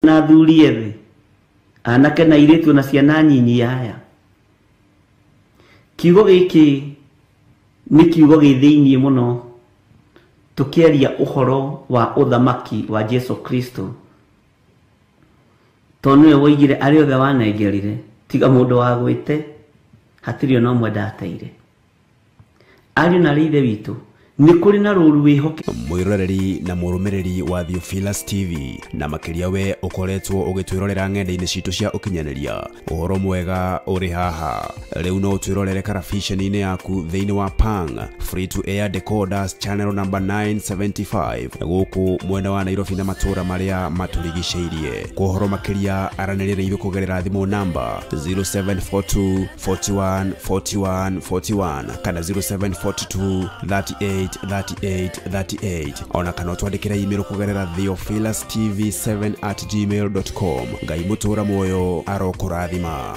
Na athuri ethĩ, anake na airĩtu na ciana nyinyi aya. Kiugo gĩkĩ nĩ kiugo gĩ thĩiniĩ mũno tũkĩaria ũhoro wa ũthamaki wa Jesu Kristo, tondũ nĩwe woigire arĩa othe wanengerire tiga mũndũ wagwĩte hatirĩ ona ũmwe ndateire. Ariũ na arĩ ithe witũ, nĩ kũrĩ na rũũru wĩhoke. Mwiroreri na mũrũmĩrĩri wa Theophilus TV na makĩria we ũkoretwo ũgĩtwĩrorera ng'enda-inĩ citũ cia ũkinyanĩria, ũhoro mwega ũrĩ haha. Rĩu no ũtwĩrorere karabiceni-inĩ yaku thĩinĩ wa Pang Free to Air Decoders channel number 975 gũkũ mwena wa Nairobi na matũũra marĩa matũrigicĩirie. Kwa ũhoro makĩria aranĩria na ithuĩ kũgerera thimũ namba 0742 41 41 41 kana 0742 38 38 38, ona kana ũtwandĩkĩre email kũgerera theophilustv7@gmail.com. Ngai mũtũũra muoyo arokũrathima.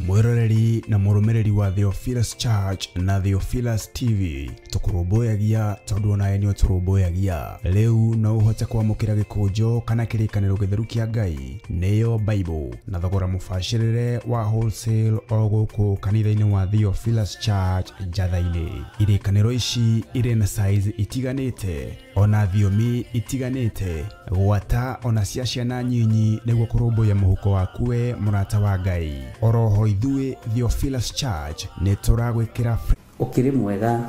Mwiroreri na mũrũmĩrĩri wa Theophilus Church na Theophilus TV, tũkũrũmbũyagia tondũ onawe nĩ ũtũrũmbũyagia. Rĩu no ũhote kwamũkĩra gĩkũnjo kana kĩrĩkanĩro gĩtheru kĩa Ngai, nĩyo Bible, na thogora mũbacĩrĩre wa wholesale o gũkũ kanitha-inĩ wa Theophilus Church Njatha-inĩ. Irĩkanĩro ici irĩ na size itiganĩte ona thiomi itiganĩte, gwata ona cia ciana nyinyi, nĩguo kũrũmbũiya mũhuko waku we mũrata wa Ngai. Oroho ithuĩ Theophilus Church nĩ tũragwĩkĩra Ũkĩrĩ mwega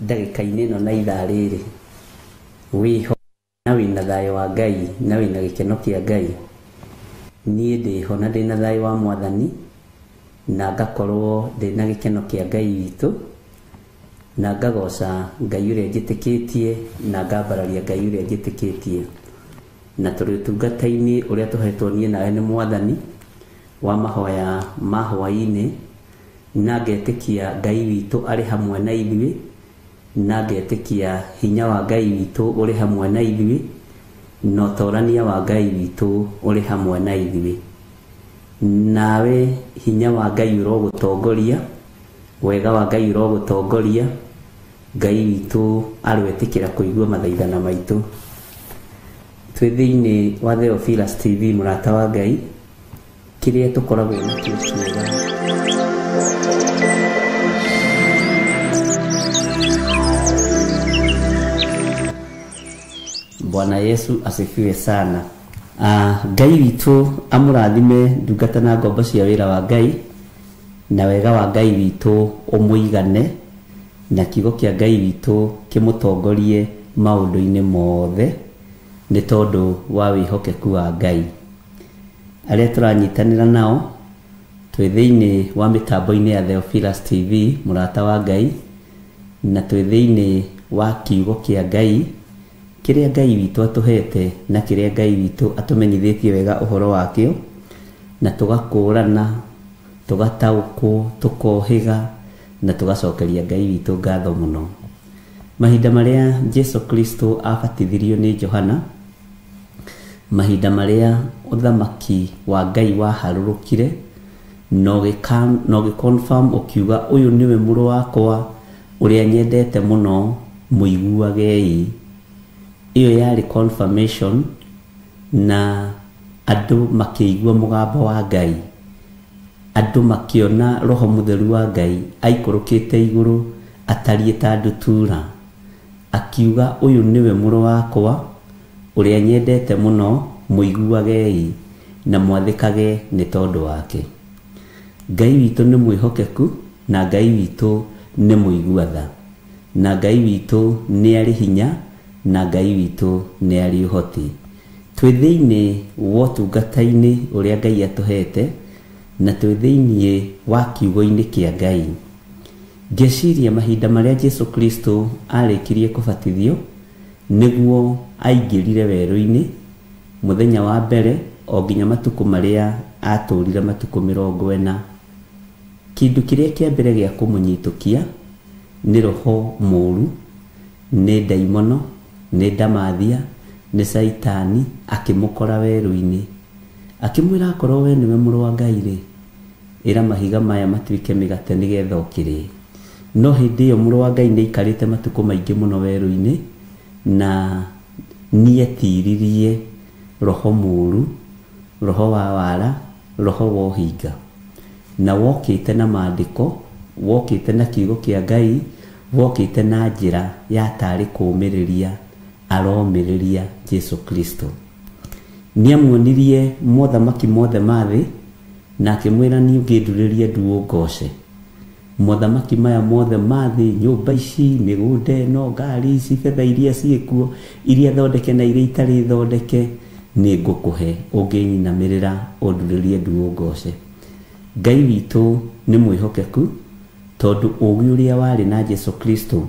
ndagĩka-inĩ ĩno na ithaa rĩrĩ, wĩho na wĩna thayũ wa Ngai na wĩna gĩkeno kĩa Ngai. Niĩ ndĩho na ndĩna thayũ wa Mwathani na ngakorwo ndĩna gĩkeno kĩa Ngai witũ, na ngagoca Ngai ũrĩa njĩtĩkĩtie na ngambararia Ngai ũrĩa njĩtĩkĩtie. Na tũrĩ ũtungata-inĩ ũrĩa tũhetwo niĩ nawe nĩ Mwathani wa mahoya ma hwaĩ-inĩ, na ngetĩkia Ngai witũ arĩ hamwe na ithuĩ, na ngetĩkia hinya wa Ngai witũ ũrĩ hamwe na ithuĩ, na ũtorania wa Ngai witũ ũrĩ hamwe na ithuĩ. Nawe hinya wa Ngai ũrogũtongoria, wega wa Ngai ũrogũtongoria, Ngai witũ aroetĩkĩra kũigua mathaithana maitũ. Twĩ thĩinĩ wa Theophilus TV, mũrata wa Ngai, kĩrĩa tũkoragwo nakĩo kĩega. Bwana Yesu asifiwe sana. Ngai witũ amũrathime ndungata na ngombo cia wĩra wa Ngai, na wega wa Ngai witũ ũmũigane, na kiugo kĩa Ngai witũ kĩmũtongorie maũndũ-inĩ mothe, nĩ tondũ wa wĩhokeku wa Ngai. Arĩa tũranyitanĩra nao twĩ thĩinĩ wa mĩtambo-inĩ ya Theophilus TV, mũrata wa Ngai, na twĩ thĩinĩ wa kiugo kĩa Ngai kĩrĩa Ngai witũ atũhete na kĩrĩa Ngai witũ atũmenyithĩtie wega ũhoro wakĩo, na tũgakũrana, tũgataũkwo, tũkohĩga na tũgacokeria Ngai witũ ngatho mũno. Mahinda marĩa Jesu Kristo abatithirio nĩ Johana, mahinda marĩa ũthamaki wa Ngai waharũrũkire na ũgĩ-confirm ũkiuga ũyũ nĩwe mũrũ wakwa ũrĩa nyendete mũno, mũiguagei. Ĩyo yarĩ confirmation, na andũ makĩigua mũgambo wa Ngai, andũ makĩona Roho Mũtheru wa Ngai aikũrũkĩte igũrũ atariĩ ta ndutura, akiuga ũyũ nĩwe mũrũ wakwa ũrĩa nyendete mũno, mũiguagei na mwathĩkage nĩ tondũ wake. Ngai witũ nĩ mwĩhokeku, na Ngai witũ nĩ mũigua tha, na Ngai witũ nĩ arĩ hinya, na Ngai witũ nĩ arĩ ũhoti. Twĩ thĩinĩ wa ũtungata-inĩ ũrĩa Ngai atũhete, na twĩ thĩinĩ wa kiugo-inĩ kĩa Ngai. Ngeciria mahinda marĩa Jesu Kristo arĩkirie kũbatithio, nĩguo aingĩrire werũ-inĩ mũthenya wa mbere o nginya matukũ marĩa atũrire matukũ 40. Kĩndũ kĩrĩa kĩa mbere gĩa kũmũnyitũkia nĩ roho mũũru, nĩ ndaimono, nĩ ndamathia, nĩ Caitani, akĩmũkora werũ-inĩ. Akĩmwĩra akorwo we nĩwe mũrũ wa Ngai rĩ, ĩra mahiga maya matuĩke mĩgate nĩgetha ũkĩrĩe. No hĩndĩ ĩyo mũrũ wa Ngai nĩ aikarĩte matukũ maingĩ mũno werũ-inĩ, Na nĩetiririe roho mũũru, roho wa wara, roho wa ũhinga, na wokĩte na maandĩko, wokĩte na kiugo kĩa Ngai, wokĩte na njĩra ya tarĩ kũũmĩrĩria aromĩrĩria Jesu Kristo. Nĩamuonirie mothamaki mothe ma thĩ na akĩmwĩra niĩ ũngĩndurĩria nduũ ngoce. Mothamaki maya mothe ma thĩ, nyũmba ici, mĩgũnda ĩno, ngari ici, betha iria ciĩkuo, iria thondeke na iria itarĩ thondeke, nĩ ngũkũhe ũngĩnyinamĩrĩra ũndurĩrie nduũ ngoce. Ngai witũ nĩ mwĩhokeku, tondũ ũũgĩ ũrĩa warĩ na Jesu Kristo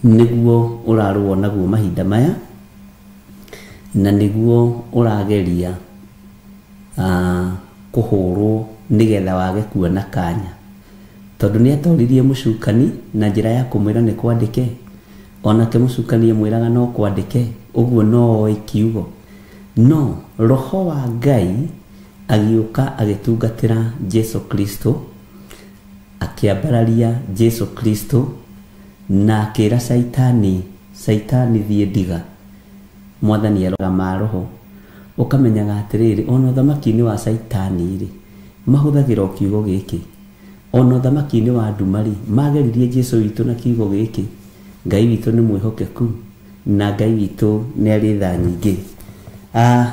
nĩguo ũrarũo naguo mahinda maya, na nĩguo ũrageria kũhũrwo nĩgetha wage kuona kanya, tondũ nĩatoririe mũcukani na njĩra ya kũmwĩra nĩ kwandĩke, onake mũcukani amwĩraga no kwandĩke, ũguo no oĩ kiugo. No roho wa Ngai agĩũka agĩtungatĩra Jesu Kristo, akĩambararia Jesu Kristo na akĩra Caitani, Caitani thiĩ ndiga. Mwathani aroga ma roho, ũkamenyaga atĩrĩrĩ, ona ũthamaki-inĩ wa Caitani rĩ, mahũthagĩra o kiugo gĩkĩ. Ona ũthamaki-inĩ wa nduma rĩ, mageririe Jesu witũ na kiugo gĩkĩ. Ngai witũ nĩ mwĩhokeku na Ngai witũ nĩ arĩ tha nyingĩ.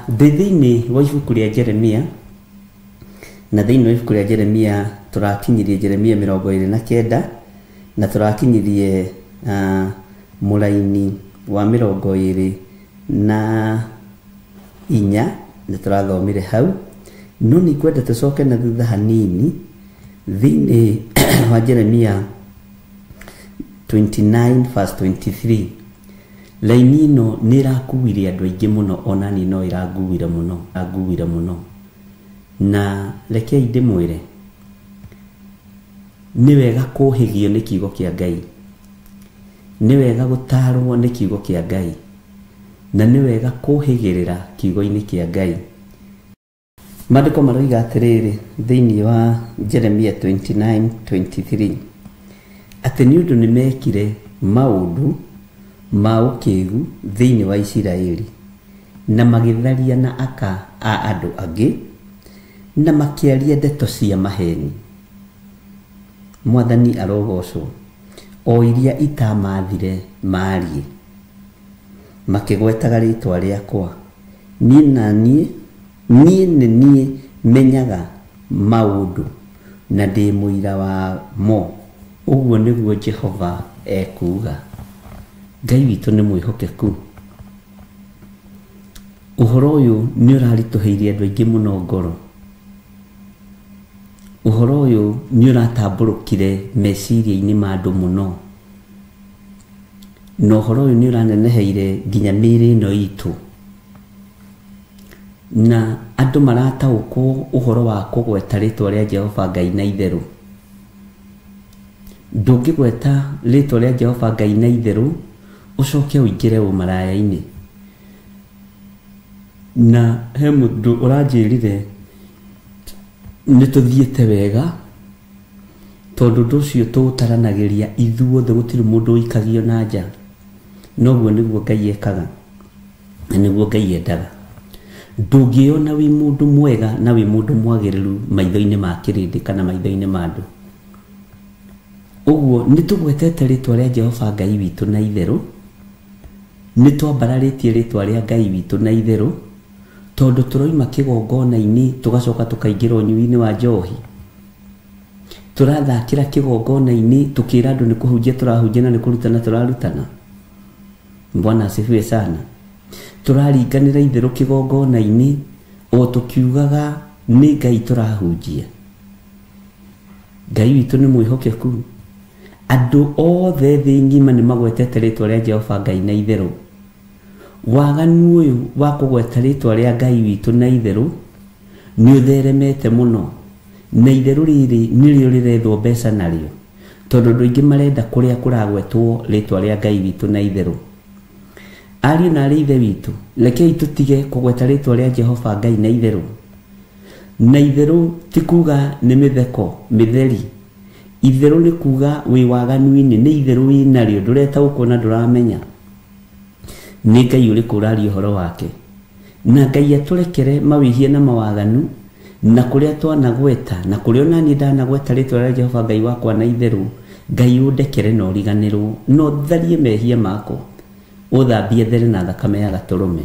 Ndĩ thĩinĩ wa ibuku rĩa Jeremia, na thĩinĩ wa ibuku rĩa Jeremia tũrakinyirie Jeremia 29, na tũrakinyirie mũraini wa 24 nĩ tũrathomire hau. No nĩ ngwenda tũcoke na thutha hanini thĩinĩ wa Jeremia 29 verse 23. Laini ĩno nĩ ĩrakuire andũ aingĩ mũno, ona niĩ no ĩranguire mũno, anguire mũno. Na rekei ndĩmwĩre, nĩ wega kũhĩgio nĩ kiugo kĩa Ngai, nĩ wega gũtarwo nĩ kiugo kĩa Ngai, na nĩ wega kũhĩgĩrĩra kiugo-inĩ kĩa Ngai. Maandĩko maroiga atĩrĩrĩ thĩinĩ wa Jeremia 29:23 atĩ nĩ ũndũ nĩmekire maũndũ ma ũkĩgu thĩinĩ wa Isiraeli, na magĩtharia na aka a andũ angĩ, na makĩaria ndeto cia maheni. Mwathani arogocwo, o iria itamathire maarie, makĩgwetaga rĩtwa rĩakwa. Niĩ na niĩ, niĩ nĩ niĩ menyaga maũndũ na ndĩ mũira wa mo, ũguo nĩguo Jehova ekuuga. Ngai witũ nĩ mwĩhokeku. Ũhoro ũyũ nĩ ũraritũhĩirie andũ aingĩ mũno ngoro. Ũhoro ũyũ nĩ ũratambũrũkire meciria-inĩ ma andũ mũno, na ũhoro ũyũ nĩ ũraneneheire nginya mĩĩrĩ ĩno itũ, na andũ marataũkwo ũhoro wa kũgweta rĩtwa rĩa Jehova Ngai na itherũ. Ndũngĩgweta rĩtwa rĩa Jehova Ngai na itherũ ũcoke ũingĩre ũmaraya-inĩ. Na he mũndũ ũranjĩrire nĩ tũthiĩte wega, tondũ ũndũ ũcio tũũtaranagĩria ithuothe, gũtirĩ mũndũ ũikagio na nja. Noguo nĩguo Ngai ekaga, na nĩguo Ngai endaga. Ndũngĩona wĩ mũndũ mwega na wĩ mũndũ mwagĩrĩru maitho-inĩ ma kĩrĩndĩ kana maitho-inĩ ma andũ. Ũguo nĩ tũgwetete rĩtwa rĩa Jehova Ngai witũ na itherũ, nĩ twambararĩtie rĩtwa rĩa Ngai witũ na itherũ, tondũ tũroima kĩgongona-inĩ tũgacoka tũkaingĩra ũnyui-inĩ wa njohi. Tũrathakĩra kĩgongona-inĩ tũkĩra andũ nĩ kũhunjia tũrahunjia na nĩ kũrutana tũrarutana. Bwana asifiwe sana. Tũraringanĩra itherũ kĩgongona-inĩ o tũkiugaga nĩ Ngai tũrahunjia. Ngai witũ nĩ mwĩhokeku. Andũ othe thĩ ng'ima nĩ magwetete rĩtwa rĩa Jehova Ngai na itherũ. Waganu ũyũ wa kũgweta rĩtwa rĩa Ngai witũ na itherũ nĩ ũtheremete mũno, na itherũ rĩrĩ nĩrĩo rĩrethwo mbeca narĩo, tondũ andũ aingĩ marenda kũrĩa kũragwetwo rĩtwa rĩa Ngai witũ na itherũ. Ariũ na arĩ ithe witũ, rekei tũtige kũgweta rĩtwa rĩa Jehova Ngai na itherũ. Na itherũ ti kuga nĩ mĩtheko mĩtheri, itherũ nĩ kuga wĩ waganu-inĩ, nĩ itherũ wĩ narĩo, ndũretaũkwo na ndũramenya. Nĩ Ngai ũrĩkũ ũraria ũhoro wake? Na Ngai atũrekere mawĩhia na mawaganu na kũrĩa twanagweta na kũrĩa onaniĩ ndanagweta rĩtwa rĩa Jehova Ngai wakwa na itherũ. Ngai ũndekere na ũriganĩrwo na ũtharie mehia makwa, ũthambie there na thakame ya gatũrũme.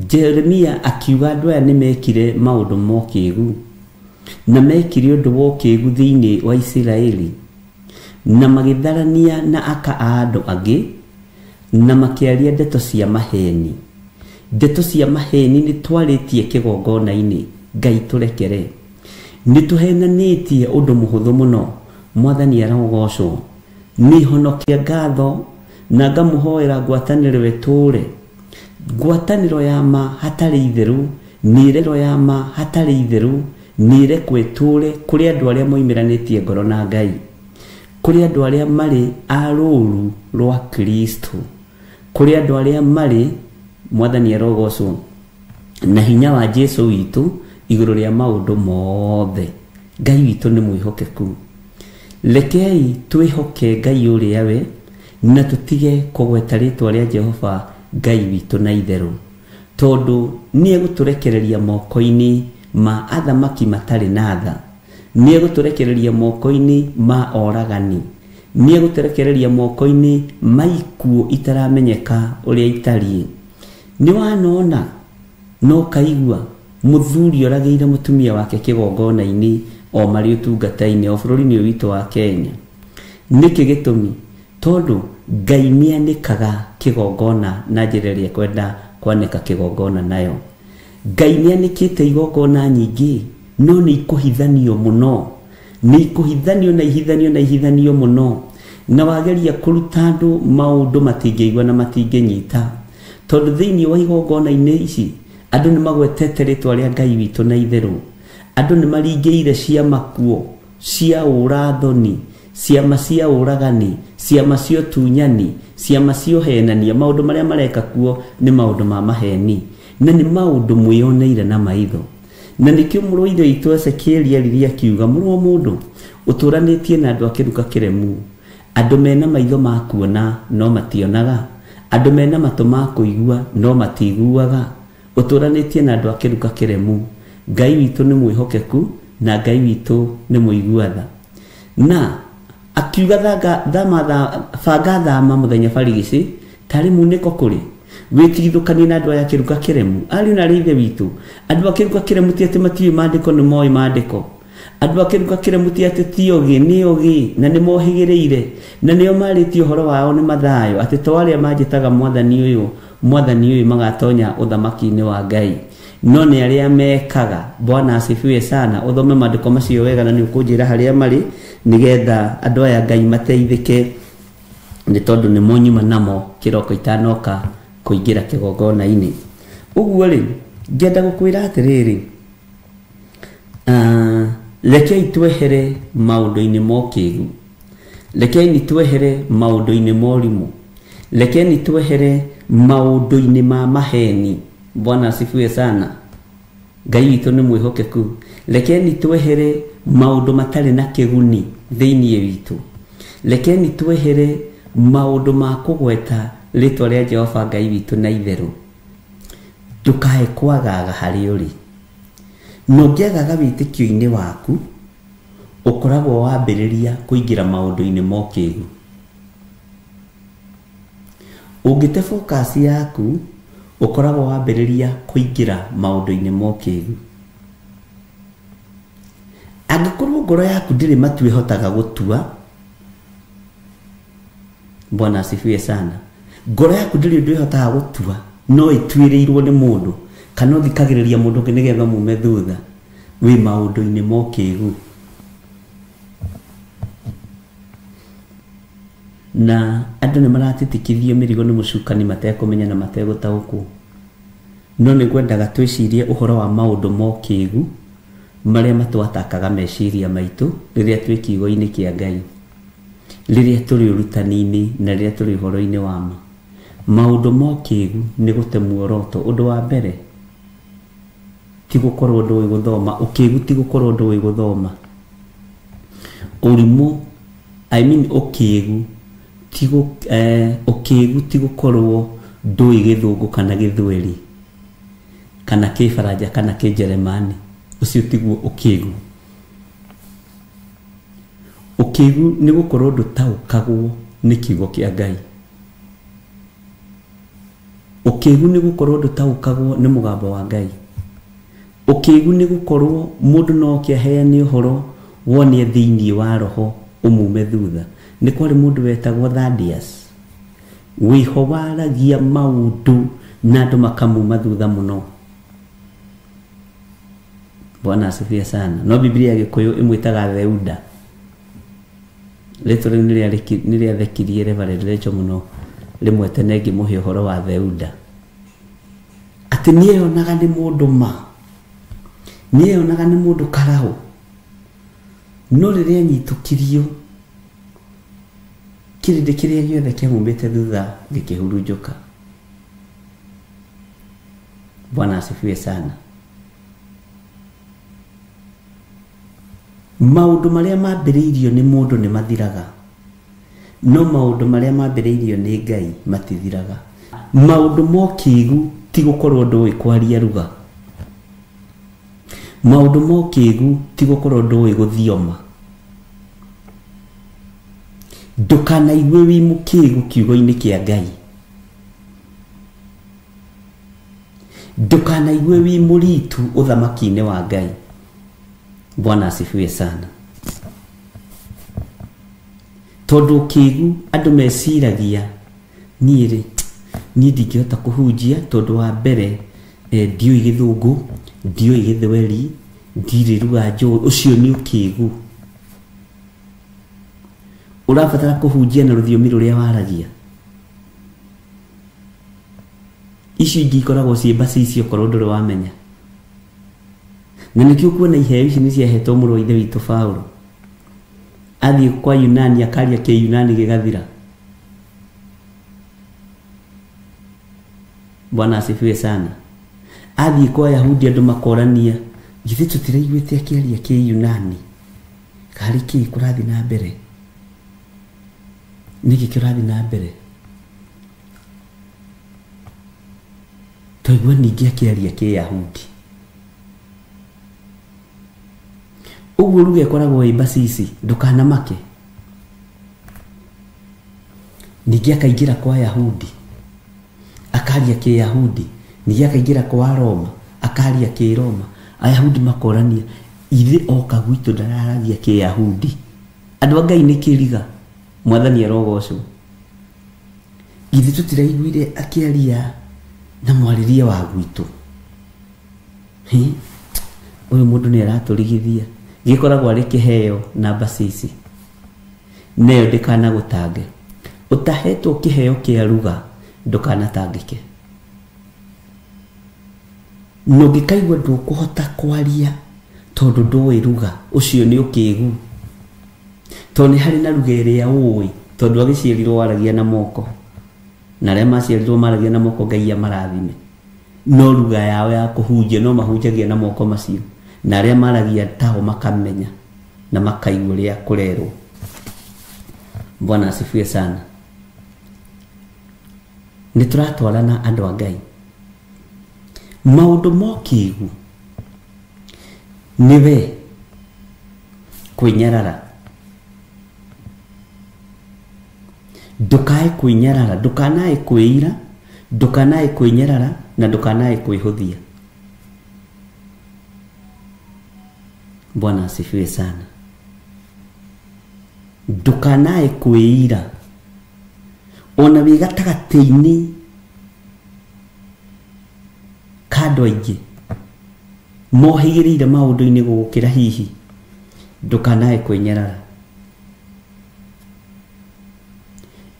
Jeremia akiuga andũ aya nĩ mekire maũndũ ma ũkĩgu na mekire ũndũ wa ũkĩgu thĩinĩ wa Isiraeli na magĩtharania na aka a andũ angĩ na makĩaria ndeto cia maheni. Ndeto cia maheni nĩ twarĩtie kĩgongona-inĩ. Ngai tũrekere, nĩ tũhenanĩtie ũndũ mũhũthũ mũno. Mwathani arogocwo. Nĩ honokia ngatho na ngamũhoera ngwatanĩro ĩtũũre, ngwatanĩro ya ma hatarĩ itherũ, nĩrero ya ma hatarĩ itherũ, nĩrekwo ĩtũũre kũrĩ andũ arĩa moimĩranĩtie ngoro na Ngai, kũrĩ andũ arĩa marĩ a rũũru rwa Kristo, kũrĩ andũ arĩa marĩ, Mwathani arogocwo, na hinya wa Jesu witũ igũrũ rĩa maũndũ mothe. Ngai witũ nĩ mwĩhokeku. Rekei twĩhoke Ngai ũrĩa we na tũtige kũgweta rĩtwa rĩa Jehova Ngai witũ na itherũ, tondũ nĩ egũtũrekereria moko-inĩ ma athamaki matarĩ na tha, nĩ egũtũrekereria moko-inĩ ma oragani, nĩ egũtũrekereria moko-inĩ ma ikuũ itaramenyeka ũrĩa itariĩ. Nĩ wanona no kaigua mũthuri oragĩire mũtumia wake kĩgongona-inĩ o marĩ ũtungata-inĩ o bũrũri-inĩ ũyũ witũ wa Kenya. Nĩkĩ gĩtũmi? Tondũ Ngai nĩanĩkaga kĩgongona na njĩra ĩrĩa ekwenda kwanĩka kĩgongona nayo. Ngai nĩanĩkĩte igongona nyingĩ no nĩ ikũhithanio mũno, nĩ ikũhithanio na ihithanio na ihithanio mũno, na wageria kũruta andũ maũndũ matingĩigua na matingĩnyita, tondũ thĩinĩ wa igongona-inĩ ici andũ nĩ magwetete rĩtwa rĩa Ngai witũ na itherũ. Andũ nĩ maringĩire ciama kuo cia ũrathoni, ciama cia ũragani, ciama cia ũtunyani, ciama cia ũhenania. Maũndũ marĩa mareka kuo nĩ maũndũ ma maheni na nĩ maũndũ mwĩoneire na maitho. Na nĩkĩo mũrũ wa ithe witũ Ezekieli aririe akiuga, mũrũ wa mũndũ, ũtũranĩtie na andũ a kĩruka kĩremu, andũ mena maitho ma kuona no mationaga, andũ mena matũ ma kũigua no matiguaga. Ũtũranĩtie na andũ a kĩruka kĩremu. Ngai witũ nĩ mwĩhokeku na Ngai witũ nĩ mũigua tha. Na akiuga banga thama mũthenya barigici tarĩ munĩko kũrĩ wĩtigithũkanie na andũ aya kĩruka kĩremu. Ariũ na arĩ ithe witũ, andũ a kĩruka kĩremu ti atĩ matiũĩ maandĩko, nĩ moĩ maandĩko. Andũ a kĩruka kĩremu ti atĩ ti ogĩ, nĩ ogĩ na nĩ mohĩgĩrĩire na nĩo marĩtie ũhoro wao nĩ mathayo, atĩ to arĩa manjĩtaga mwathani ũyũ, mwathani ũyũ magatonya ũthamaki-inĩ wa Ngai, no nĩ arĩa mekaga. Bwana asifiwe sana. Ũthome maandĩko macio wega na nĩ ũkũnjĩra harĩa marĩ, nĩgetha andũ aya Ngai mateithĩke, nĩ tondũ nĩmo nyuma namo kĩroko itanoka kũingĩra kĩgongona-inĩ. Ũguo rĩ, ngĩenda gũkwĩra atĩrĩrĩ, rekei twehere maũndũ-inĩ ma ũkĩgu, rekei twehere maũndũ-inĩ ma ũrimũ, rekei twehere maũndũ-inĩ ma maheni. Bwana asifiwe sana. Ngai witũ nĩ mwĩhokeku. Rekeni twehere maũndũ matarĩ na kĩguni thĩinĩ witũ. Rekeni twehere maũndũ ma kũgweta rĩtwa rĩa Jehova Ngai witũ na itherũ. Ndũkae kwagaga harĩ ũrĩ. Na ũngĩagaga wĩtĩkio-inĩ waku, ũkoragwo wambĩrĩria kũingĩra maũndũ-inĩ ma ũkĩgu. Ũngĩte focus yaku, ũkoragwo wambĩrĩria kũingĩra maũndũ-inĩ ma ũkĩgu. Angĩkorwo ngoro yaku ndĩrĩ matu ĩhotaga gũtua, Bwana asifiwe sana, ngoro yaku ndĩrĩ ũndũ ĩhotaga gũtua, no ĩtuĩrĩirwo nĩ mũndũ kana ũthikagĩrĩria mũndũ ũngĩ nĩgetha mume thutha, wĩ maũndũ-inĩ ma ũkĩgu. Na andũ nĩ maratitikithio mĩrigo nĩ mũcukani matekũmenya na mategũtaũkwo. No nĩ ngwendaga twĩcirie ũhoro wa maũndũ ma ũkĩgu marĩa matwatakaga meciria maitũ rĩrĩa twĩ kiugo-inĩ kĩa Ngai, rĩrĩa tũrĩ ũrutani-inĩ na rĩrĩa tũrĩ ũhoro-inĩ wa ma. Maũndũ ma ũkĩgu nĩ gũte muoroto. Ũndũ wa mbere ti gũkorwo ndũĩ gũthoma. Ũkĩgu ti gũkorwo ndũĩ gũthoma. Ũrimũ, I mean ũkĩgu ti ũkĩgu ti gũkorwo ndũĩ gĩthũngũ kana gĩthweri kana kĩbaranja kana kĩnjeremani. Ũcio tiguo ũkĩgu. Ũkĩgu nĩ gũkorwo ndũtaũkagwo nĩ kiugo kĩa Ngai. Ũkĩgu nĩ gũkorwo ndũtaũkagwo nĩ mũgambo wa Ngai. Ũkĩgu nĩ gũkorwo mũndũ no oke aheane ũhoro wone thĩinĩ wa roho ũmume thutha. Nĩ kwarĩ mũndũ wetagwo Thaddeus, wĩho waragia maũndũ na andũ makamuma thutha mũno. Bwana asifiwe sana. No Biblia ya Gĩkũyũ ĩmwĩtaga Theuda. Rĩtwa rĩu nĩ rĩathekirie Reverend Rachel mũno rĩmwe tene ngĩmũhe ũhoro wa Theuda, atĩ nĩeyonaga nĩ mũndũ ma, nĩeyonaga nĩ mũndũ karaũ, no rĩrĩa anyitũkirio kĩrĩndĩ kĩrĩa gĩothe kĩamumĩte thutha gĩkĩhurunjũka. Bwana asifiwe sana. Maũndũ marĩa mambĩrĩirio nĩ mũndũ nĩ mathiraga, no maũndũ marĩa mambĩrĩirio nĩ Ngai matithiraga. Maũndũ ma ũkĩgu ti gũkorwo ndũĩ kwaria ruga. Maũndũ ma ũkĩgu ti gũkorwo ndũĩ gũthioma. Ndũkanaigue wĩ mũkĩgu kiugo-inĩ kĩa Ngai. Ndũkanaigue wĩ mũritu ũthamaki-inĩ wa Ngai. Bwana asifiwe sana. Tondũ ũkĩgu andũ meciragia niĩ rĩ, niĩ ndingĩhota kũhunjia tondũ wa mbere ndiũĩ gĩthũngũ, ndiũĩ gĩthweri, ndirĩ ruga njũĩ. Ũcio nĩ ũkĩgu. Ũrabatara kũhunjia na rũthiomi rũrĩa waragia. Icio ingĩ ikoragwo ciĩ mbacici okorwo ndũrĩ wamenya. Na nĩkĩo kuona iheo ici nĩ ciahetwo mũrũ wa ithe witũ Paulo. Athiĩ kwa Yunani akaria kĩyunani gĩgathira. Bwana asifiwe sana. Athiĩ kwa Yahudi andũ makorania, githĩ tũtiraiguĩte akĩaria kĩyunani, karĩ kĩĩ kũrathiĩ na mbere? Nĩkĩ kĩrathiĩ na mbere? Twaigua ningĩ akĩaria kĩyahudi. Ũguo ruga ĩkoragwo ĩ mbacici, ndũkanamake. Ningĩ akaingĩra kwa Yahudi akaria kĩyahudi, ningĩ akaingĩra kwa Roma akaria kĩroma. Ayahudi makorania, ithe oka gwitũ ndararagia kĩyahudi. Andũ a Ngai nĩ kĩriga, mwathani arogocwo. Githĩ tũtiraiguire akĩaria na mwarĩrie wa gwitũ? Ũyũ mũndũ nĩ aratũrigithia. Gĩkoragwo arĩ kĩheo na mbacici, neyo ndĩkanagũtange. Ũtahetwo kĩheo kĩa ruga ndũkanatangĩke. Na ũngĩkaigua ndũkũhota kwaria tondũ ndũĩ ruga, ũcio nĩ ũkĩgu. Tondũ nĩ harĩ na ruga ĩrĩa ũĩ, tondũ agĩciarirwo waragia na moko, na arĩa maciarirwo maragia na moko Ngai amarathime. No ruga yao ya kũhunjia no mahunjagia na moko macio, na arĩa maragia tao makamenya na makaigua ũrĩa kũrerwo. Bwana asifiwe sana. Nĩ tũratwarana andũ a Ngai. Maũndũ ma ũkĩgu nĩwe kwĩnyarara. Ndũkae kwĩnyarara, ndũkanae kwĩira, ndũkanae kwĩnyarara na ndũkanae kwĩhũthia. Bwana asifiwe sana. Ndũkanae kwĩira ona wĩ gatagatĩ-inĩ ka andũ aingĩ mohĩgĩrĩire maũndũ-inĩ gũgũkĩra hihi, ndũkanae kwĩnyarara,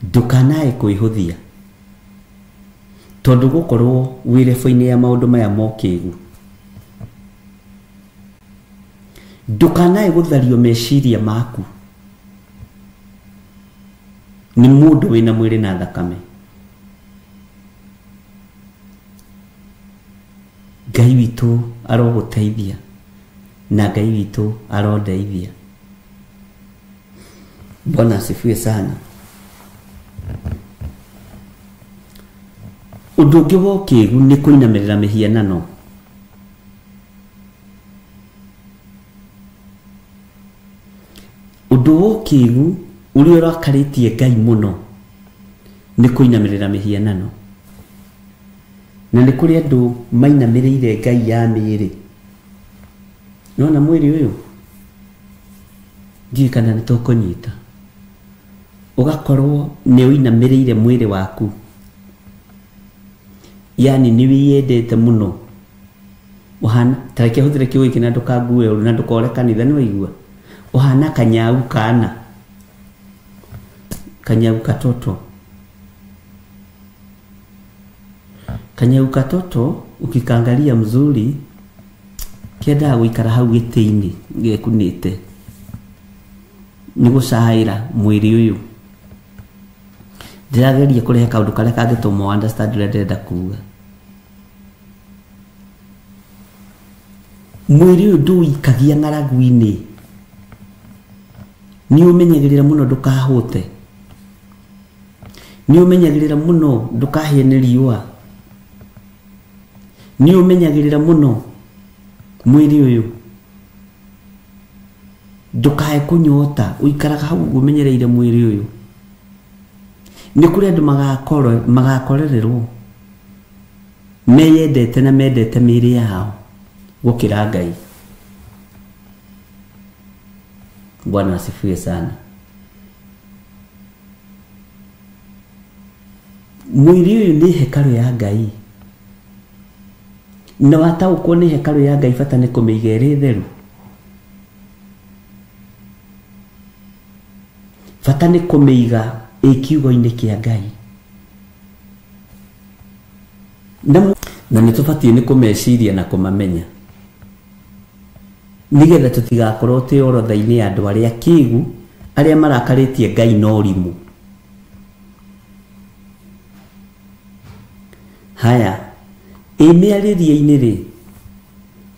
ndũkanae kwĩhũthia, tondũ gũkorwo wĩ rebo-inĩ ya maũndũ maya mokĩgu. Ndũkanae gũthario meciria maku nĩ mũndũ wĩna mwĩrĩ na thakame. Ngai witũ arogũteithia na Ngai witũ arondeithia. Bwana asifiwe sana. Ũndũ ũngĩ wa ũkĩgu nĩ kũinamĩrĩra mĩhianano. Ũndũ wa ũkĩgu ũrĩa ũrakarĩtie Ngai mũno nĩ kũinamĩrĩra mĩhianano. Na nĩ kũrĩ andũ mainamĩrĩire Ngai ya mĩĩrĩ. Nĩwona mwĩrĩ ũyũ? Ndiũĩ kana nĩ tũkũnyita. Ũgakorwo nĩ ũinamĩrĩire mwĩrĩ waku. Yani nĩ wĩyendete mũno. Ũhana, ta reke hũthĩre kiugo gĩkĩ na ndũkangue ũru na ndũkore kanitha nĩ waigua. Ũhana kanyau kana. Kanyau katoto. Kanyau katoto ukikangalia mzuri kiendaga gũikara hau gĩtĩ-inĩ gekunĩte nĩ gũcaĩra mwĩrĩ ũyũ. Ndĩrageria kũrehe kaũndũ karĩa kangĩtũma understand ũrĩa ndĩrenda kuga. Mwĩrĩ ũyũ ndũikagia ng'aragu-inĩ, nĩ ũmenyagĩrĩra mũno ndũkahũte, nĩ ũmenyagĩrĩra mũno ndũkahĩe nĩ riũa, nĩ ũmenyagĩrĩra mũno mwĩrĩ ũyũ ndũkae kũnyota, ũikaraga hau ũmenyereire mwĩrĩ ũyũ. Nĩ kũrĩ andũ magakorererwo meyendete na mendete mĩĩrĩ yao gũkĩra Ngai. Bwana asifiwe sana. Mwĩrĩ ũyũ nĩ hekarũ ya Ngai, na wataũkwo nĩ hekarũ ya Ngai bata nĩ kũmĩiga ĩrĩ theru, bata nĩ kũmĩiga ĩ kiugo-inĩ kĩa Ngai. Na nĩ tũbatiĩ nĩ kũmeciria na kũmamenya nĩgetha tũtigakorwo twĩ orodha-inĩ ya andũ arĩa kĩgu, arĩa marakarĩtie Ngai na ũrimũ. Haya, ĩ mĩarĩrie-inĩ rĩ,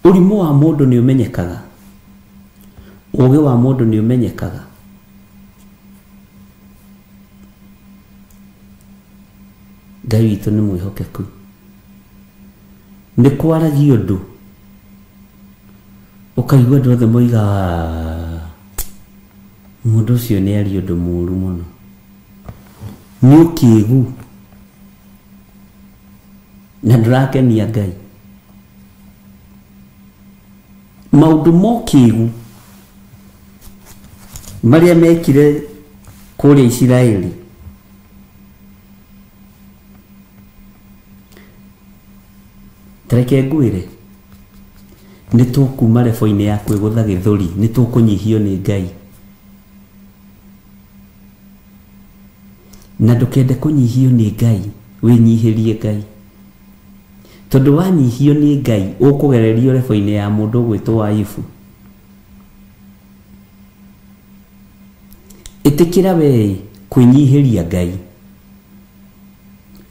ũrimũ wa mũndũ nĩ ũmenyekaga, ũgĩ wa mũndũ nĩ ũmenyekaga. Ngai witũ nĩ mwĩhokeku. Nĩ kwaragia ũndũ ũkaigua andũ othe moiga mũndũ ũcio nĩ aria ũndũ mũũru mũno, nĩ ũkĩgu na ndũrakenia Ngai. Maũndũ ma ũkĩgu marĩa mekire kũrĩa Isiraeli, tareke ngwĩre, nĩ tũkuma rebo-inĩ ya kwĩgũtha gĩthũri, nĩ tũkũnyihio nĩ Ngai. Na ndũkende kũnyihio nĩ Ngai, wĩnyihĩrie Ngai. Tondũ wanyihio nĩ Ngai ũkũgererio rebo-inĩ ya mũndũ ũgwĩtwo Ayubu. Ĩtĩkĩra we kwĩnyihĩria Ngai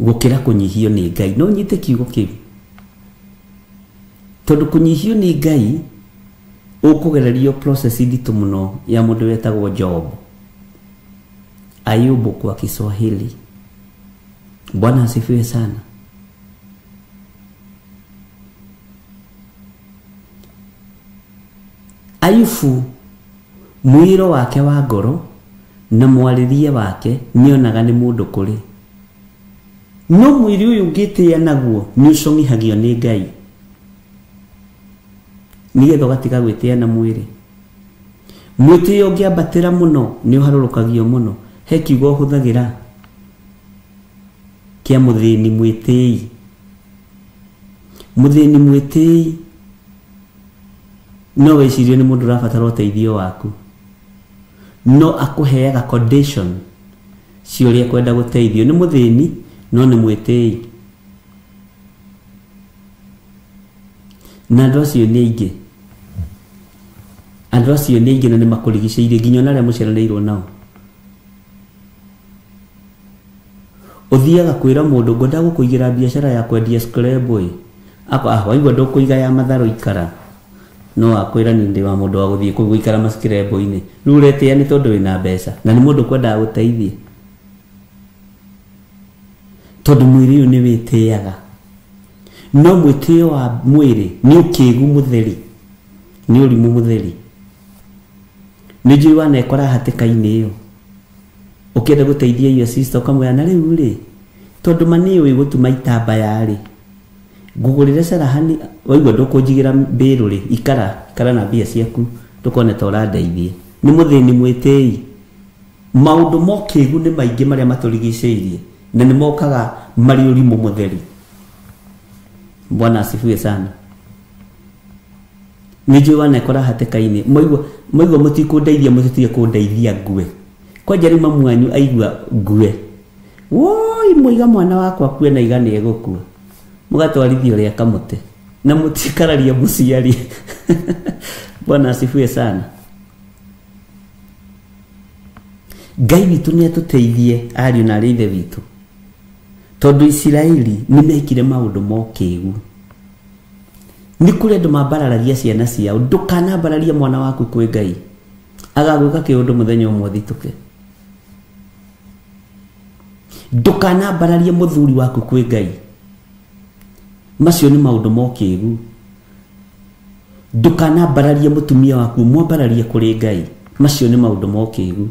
gũkĩra kũnyihio nĩ Ngai. No nyite kiugo kĩu, tondũ kũnyihio nĩ Ngai ũkũgererio process nditũ mũno ya mũndũ wetagwo Job, Ayubu kwa Kiswahili. Bwana asifiwe sana. Ayubu mwĩro wake wa ngoro na mwarĩrie wake nĩonaga nĩ mũndũ kũrĩ, no mwĩrĩ ũyũ ũngĩtĩĩa naguo nĩ ũcong'ihagio nĩ Ngai nĩgetha ũgatiga gwĩtĩĩa na mwĩrĩ. Mwĩtĩo ũngĩambatĩra mũno nĩ ũharũrũkagio mũno. He kiugo ũhũthagĩra kĩa mũthĩni mwĩtĩi. Mũthĩni mwĩtĩi no wĩcirie nĩ mũndũ ũrabatara ũteithio waku, no akũheaga condition cia ũrĩa kwenda gũteithio. Nĩ mũthĩni no nĩ mwĩtĩi, na andũ acio nĩ aingĩ. Andũ acio nĩ aingĩ na nĩ makũrigicĩirie nginya ona arĩa mũciaranĩirwo nao. Ũthiaga kwĩra mũndũ ngwenda gũkũigĩra biacara ya kwendia scrabble, waigua ndũkũiga ya matharũ ikara, no akwĩra nĩ ndĩ wa mũndũ wa gũthiĩ kũu gũikara mascrabble-inĩ. Rĩu ũretĩĩa nĩ tondũ wĩna mbeca na nĩ mũndũ ũkwendaga gũteithia. Tondu mwĩrĩ ũyũ nĩ wĩtĩaga. No mwĩtĩo wa mwĩrĩ nĩ ũkĩgu mũtheri. Nĩ ũrimũ mũtheri. Nĩ njũĩ wanekora hatĩka-inĩ ĩyo. Ũkĩenda gũteithia your sister ũkamwĩra na rĩu rĩ tondu ma nĩ ũĩ gũtuma itambaya rĩ ngũgũrĩre carahani waigua ndũkũnjigĩra mbĩrũ rĩ ikara ikara na mbia ciaku ndũkone ta ũrandeithia. Nĩ mũthĩni mwĩtĩi. Maũndũ ma ũkĩgu nĩ maingĩ marĩa matũrigicĩirie na nĩ mokaga marĩ ũrimũ mũtheri. Bwana asifiwe sana. Nĩ njũĩ wanekora hatĩka-inĩ mwaigua mũtikũndeithia mũtitige kũndeithia ngue. Kwanja rĩu mamu wanyu aigua ngue. Woi mũiga mwana wakwa akue na iga nĩ egũkua. Mũgatwarithia ũrĩa kamũte na mũtikararia mũciari. Bwana asifiwe sana. Ngai witũ nĩ atũteithie ariũ na arĩ ithe witũ. Tondũ Isiraeli nĩ mekire maũndũ ma ũkĩgu. Nĩ kũrĩ andũ mambararagia ciana ciao. Ndũkanambararie mwana waku kwĩ Ngai. Agagwĩka kĩũndũ mũthenya ũmwe ũthitũke. Ndũkanambararie mũthuri waku kwĩ Ngai. Macio nĩ maũndũ ma ũkĩgu. Ndũkanambararie mũtumia waku, mwambararie kũrĩ Ngai. Macio nĩ maũndũ ma ũkĩgu.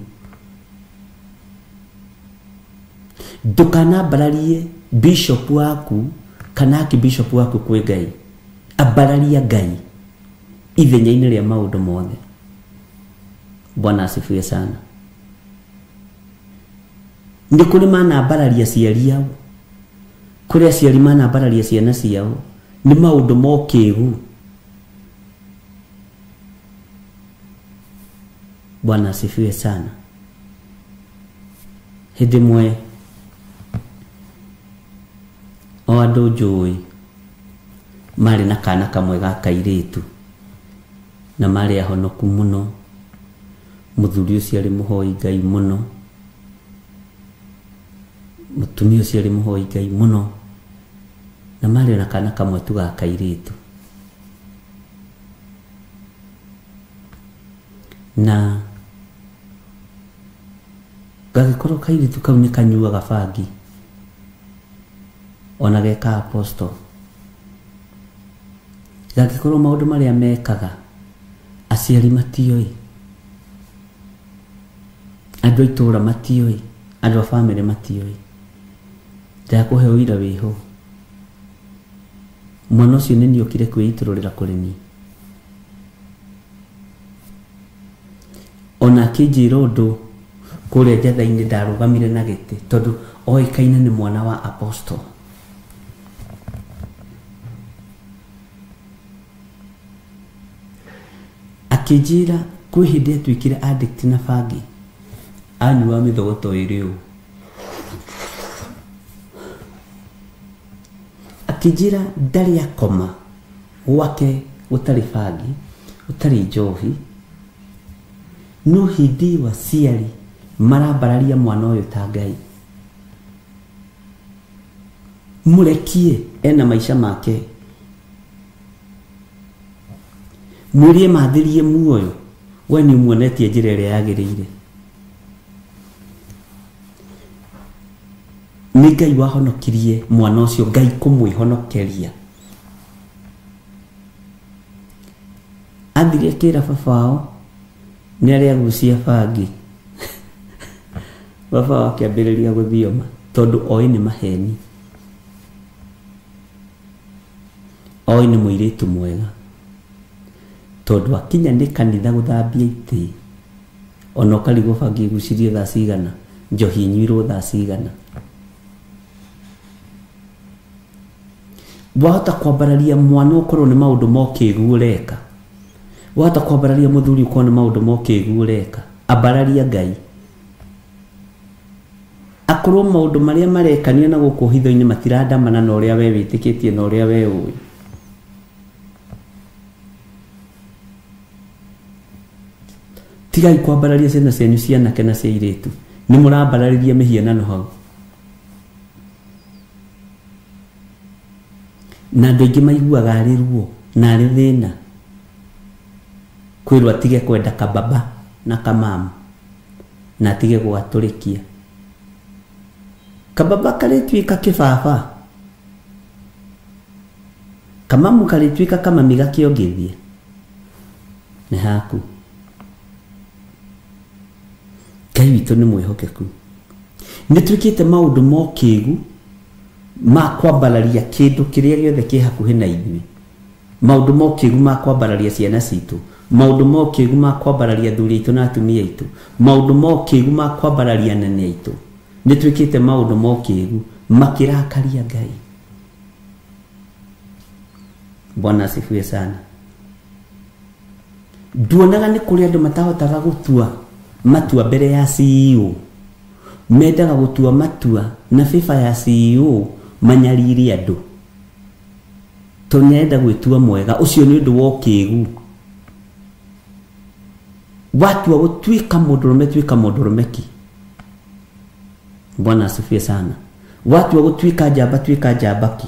Ndũkanambararie bishop waku kana archbishop waku kwĩ Ngai. Ambararia Ngai ithenya-inĩ rĩa maũndũ mothe. Bwana asifiwe sana. Nĩ kũrĩ manambararia aciari ao. Kũrĩ aciari manambararia ciana ciao. Nĩ maũndũ ma ũkĩgu. Bwana asifiwe sana. Hĩndĩ ĩmwe o andũ njũĩ marĩ na kana kamwe ga kairĩtu na marĩ ahonoku mũno. Mũthuri ũcio arĩ mũhoi Ngai mũno. Mũtumia ũcio arĩ mũhoi Ngai mũno. Na marĩ na kana kamwe tu ga kairĩtu. Na gagĩkorwo kairĩtu kau nĩ kanyuaga bangi ona geka apostle. Gagĩkorwo maũndũ marĩa mekaga aciari matiũĩ, andũ a itũũra matiũĩ, andũ a bamĩrĩ matiũĩ. Ndakũhe ũira wĩho. Mwana ũcio nĩ niĩ okire kwĩitũrũrĩra kũrĩ niĩ. Ona akĩnjĩra ũndũ kũrĩa njatha-inĩ ndarũgamire na gĩtĩ tondũ oĩkaine nĩ mwana wa apostle. Akĩnjĩra kwĩ hĩndĩ atuĩkire addict na bangi. Anyua mĩthogoto ĩrĩ ũũ. Akĩnjĩra ndarĩ akoma gwake gũtarĩ bangi, gũtarĩ njohi. No hĩndĩ ĩyo aciari marambararia mwana ũyũ ta Ngai. Mũrekie ena maica make. Mwĩrie mathĩrie muoyo we nĩ ũmuonetie njĩra ĩrĩa yagĩrĩire. Nĩ Ngai wahonokirie mwana ũcio, Ngai kũmwĩhonokeria. Athire akĩra baba wao nĩ arĩa agucia bangi. Baba wao akĩambĩrĩria gũthioma tondũ oĩ nĩ maheni. Oĩ nĩ mũirĩtu mwega. Tondũ akinya nĩ kanitha gũthambia itĩ ona ũkarigwo bangi ĩgucirie thaa cigana, njohi ĩnyuirwo thaa cigana. Wahota kwambararia mwana ũkorwo nĩ maũndũ ma ũkĩgu ũreka. Wahota kwambararia mũthuri ũkorwo nĩ maũndũ ma ũkĩgu ũreka. Ambararia Ngai. Akorwo maũndũ marĩa marekanio na gũkũ hitho-inĩ matirandamana na ũrĩa we wĩtĩkĩtie na ũrĩa we ũĩ. Tigai kwambararia ciana cianyu cia anake na cia airĩtu. Nĩ mũrambararĩria mĩhianano hau. Na andũ aingĩ maiguaga arĩ ruo na arĩ thĩna kwĩrwo atige kwenda kababa na kamamu na atige gũgatũrĩkia. Kababa karĩtuĩka kĩbaba, kamamu karĩtuĩka kamami gakĩongithia. Nĩ haku. Ngai witũ nĩ mwĩhokeku. Nĩ twĩkĩte maũndũ ma ũkĩgu ma kwambararia kĩndũ kĩrĩa gĩothe kĩ hakuhĩ na ithuĩ. Maũndũ ma ũkĩgu ma kwambararia ciana citũ, maũndũ ma ũkĩgu ma kwambararia athuri aitũ na atumia aitũ, maũndũ ma ũkĩgu ma kwambararia anene aitũ. Nĩ twĩkĩte maũndũ ma ũkĩgu makĩrakaria Ngai. Bwana asifiwe sana. Nduonaga nĩ kũrĩ andũ matahotaga gũtua matua mbere ya CEO. Mendaga gũtua matua na favor ya CEO manyarire andũ. Tondũ nĩarenda gwĩtua mwega, ũcio nĩ ũndũ wa ũkĩgu. Watua gũtuĩka mũndũrũme, tuĩka mũndũrũme ki. Bwana asifiwe sana. Watua gũtuĩka njamba, tuĩka njamba ki.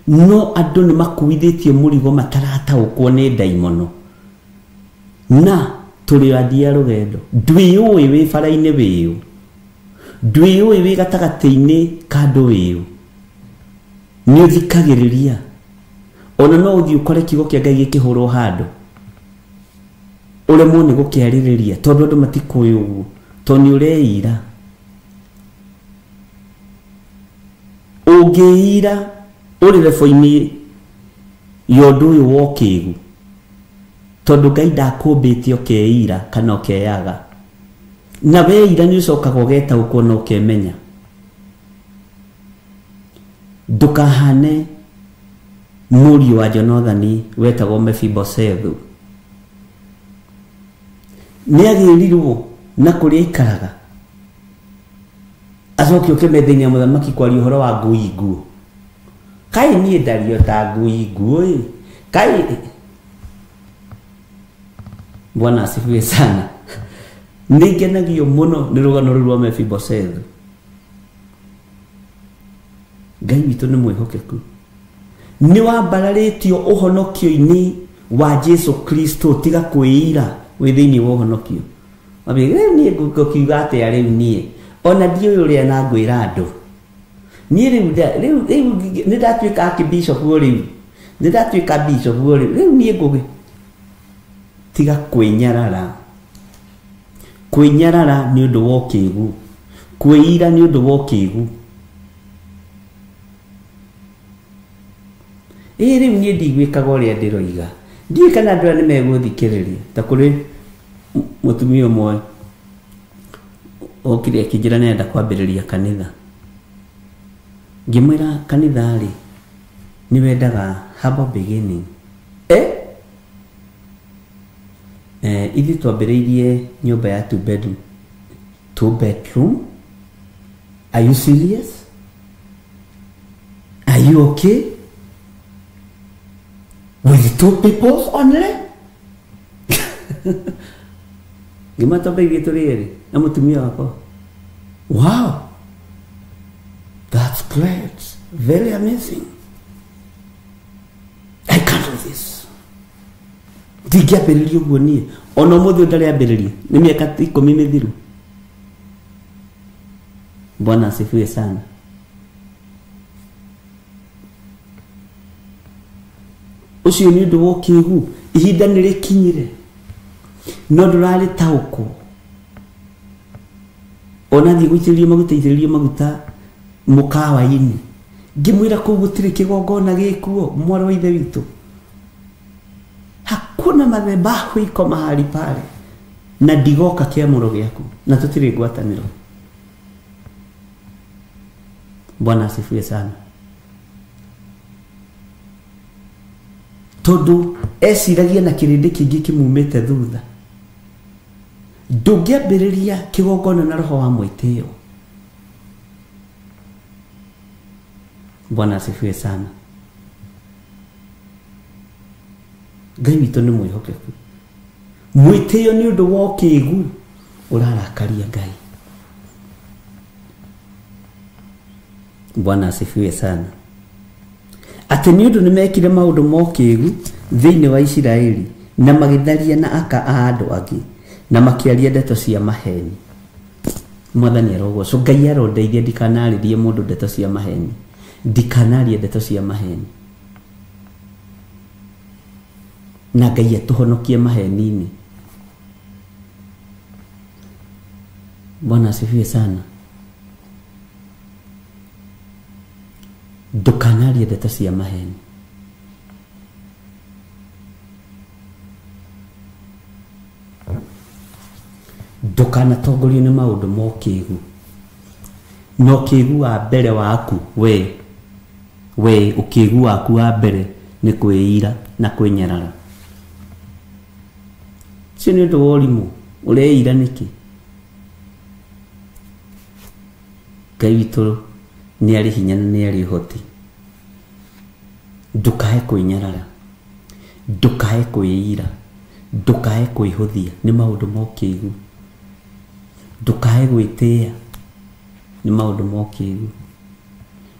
No andũ nĩ makuithĩtie mũrigo matarataũkwo nĩ ndaimono. Na tũrĩ athii a rũgendo. Ndwĩyũĩ wĩ bara-inĩ wĩyũ, ndwĩyũĩ wĩ gatagatĩ-inĩ ka andũ wĩyũ. Nĩ ũthikagĩrĩria. Ona no ũthiĩ ũkore kiugo kĩa Ngai gĩkĩhũrwo handũ, ũremwo nĩ gũkĩarĩrĩria tondũ andũ matikũĩ ũguo, tondũ nĩ ũreira. Ũngĩira ũrĩ rebo-inĩ ya ũndũ ũyũ wa ũkĩgu, tondũ Ngai ndakũmbĩte ũkeira kana ũkeyaga. Na weira nĩ ũcokaga ũgetaũkwo na ũkemenya. Ndũkahane mũriũ wa Jonathani wetagwo Mefiboshethu. Nĩ agĩrirwo na kũrĩa aikaraga, acoke ũke metha-inĩ ya mũthamaki kwaria ũhoro wa ngui nguũ. Kaĩ niĩ ndario ta ngui nguũ ĩ? Kaĩ. Bwana asifiwe sana. Nĩ ngenagio mũno nĩ rũgano rũu rwa Mefiboshethu. Ngai witũ nĩ mwĩhokeku. Nĩ wambararĩtio ũhonokio-inĩ wa Jesu Kristo, tiga kwĩira wĩ thĩinĩ wa ũhonokio. Wambie, niĩ ngũkiuga atĩa rĩu niĩ? Ona ndiũĩ ũrĩa na ngwĩra andũ. Niĩ rĩu nĩ ndatuĩka archbishop rĩu. Nĩ ndatuĩka bishop rĩu. Rĩu niĩ ngũgĩ. Tiga kwĩnyarara. Kwĩnyarara nĩ ũndũ wa ũkĩgu. Kwĩira nĩ ũndũ wa ũkĩgu. Ĩ rĩu niĩ ndigwĩkaga ũrĩa ndĩroiga. Ndiũĩ kana andũ aya nĩ megũthikĩrĩria. Ta kũrĩ mũtumia ũmwe okire akĩnjĩra nĩarenda kwambĩrĩria kanitha. Ngĩmwĩra kanitha rĩ, nĩ wendaga humble beginning. Ithuĩ twambĩrĩirie nyũmba ya 2 bedroom. 2 bedroom? Are you serious? Are you okay? With 2 people only? Ngĩmwĩra twambĩrĩirie tũrĩ erĩ na mũtumia wakwa. Wow, that's great, very amazing. I can't do this. Ndingĩambĩrĩria ũguo niĩ. Ona ũmũthĩ ndarĩambĩrĩria, nĩ mĩaka 10 mĩthiru. Bwana asifiwe sana. Ũcio nĩ ũndũ wa ũkĩgu. Ihinda nĩ rĩkinyire, no ndũrarĩtaũkwo. Ona thiĩ gũitĩrĩrio maguta, itĩrĩrio maguta mũkawa-inĩ. Ngĩmwĩra kũu gũtirĩ kĩgongona gĩkuo, mwarĩ wa ithe witũ. Hakuna madhabahu iko mahali pale. Na ndigoka kĩamũro gĩaku, na tũtirĩ ngwatanĩro. Bwana asifiwe sana. Tondũ eciragia na kĩrĩndĩ kĩingĩ kĩmumĩte thutha. Ndũngĩambĩrĩria kĩgongona na roho wa mwĩtĩo. Bwana asifiwe sana. Ngai witũ nĩ mwĩhokeku. Mwĩtĩo nĩ ũndũ wa ũkĩgu ũrarakaria Ngai. Bwana asifiwe sana. Atĩ nĩ ũndũ nĩmekire maũndũ ma ũkĩgu thĩinĩ wa Isiraeli na magĩtharia na aka a andũ angĩ. Na makĩaria ndeto cia maheni. Mwathani arogocwo. Ngai arondeithia ndikanarĩrie mũndũ ndeto cia maheni. Ndikanarie ndeto cia maheni. Na Ngai atũhonokie maheni-inĩ. Bwana asifiwe sana. Ndũkanarie ndeto cia maheni. Ndũkanatongorio nĩ maũndũ ma ũkĩgu. Na ũkĩgu wa mbere waku we ũkĩgu waku wa mbere nĩ kwĩira na kwĩnyarara. Ũcio nĩ ũndũ wa ũrimũ. Ũreira nĩkĩ? Ngai witũ nĩ arĩ hinya na nĩ arĩ ũhoti. Ndũkae kwĩnyarara, ndũkae kwĩira, ndũkae kwĩhũthia nĩ maũndũ ma ũkĩgu. Ndũkae gwĩtĩĩa nĩ maũndũ ma ũkĩgu.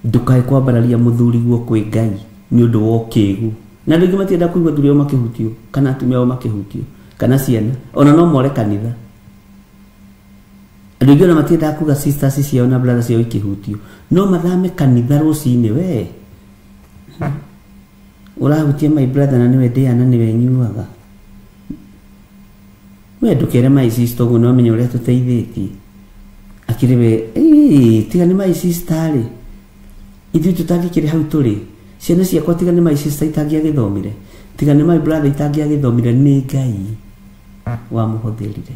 Ndũkae kwambararia mũthuriguo kwĩ Ngai nĩ ũndũ wa ũkĩgu. Na andũ aingĩ matienda kũigua athuri ao makĩhutio kana atumia ao makĩhutio kana ciana, ona no more kanitha. Andũ aingĩ ona matiendaga kuga sisters ciao na brothers ciao ikĩhutio, no mathame kanitha rũcinĩ. We ũrahutia my brother na nĩwe ndĩaga na nĩwe nyuaga. We ndũkere my sister ũguo, no menye ũrĩa tũteithĩtie. Akĩrĩ we, tiga nĩ my sister rĩ, ithuĩ tũtangĩkĩrĩ hau tũrĩ. Ciana ciakwa tiga nĩ my sister itangĩagĩthomire, tiga nĩ my brother itangĩagĩthomire, nĩ Ngai wamũhũthĩrire.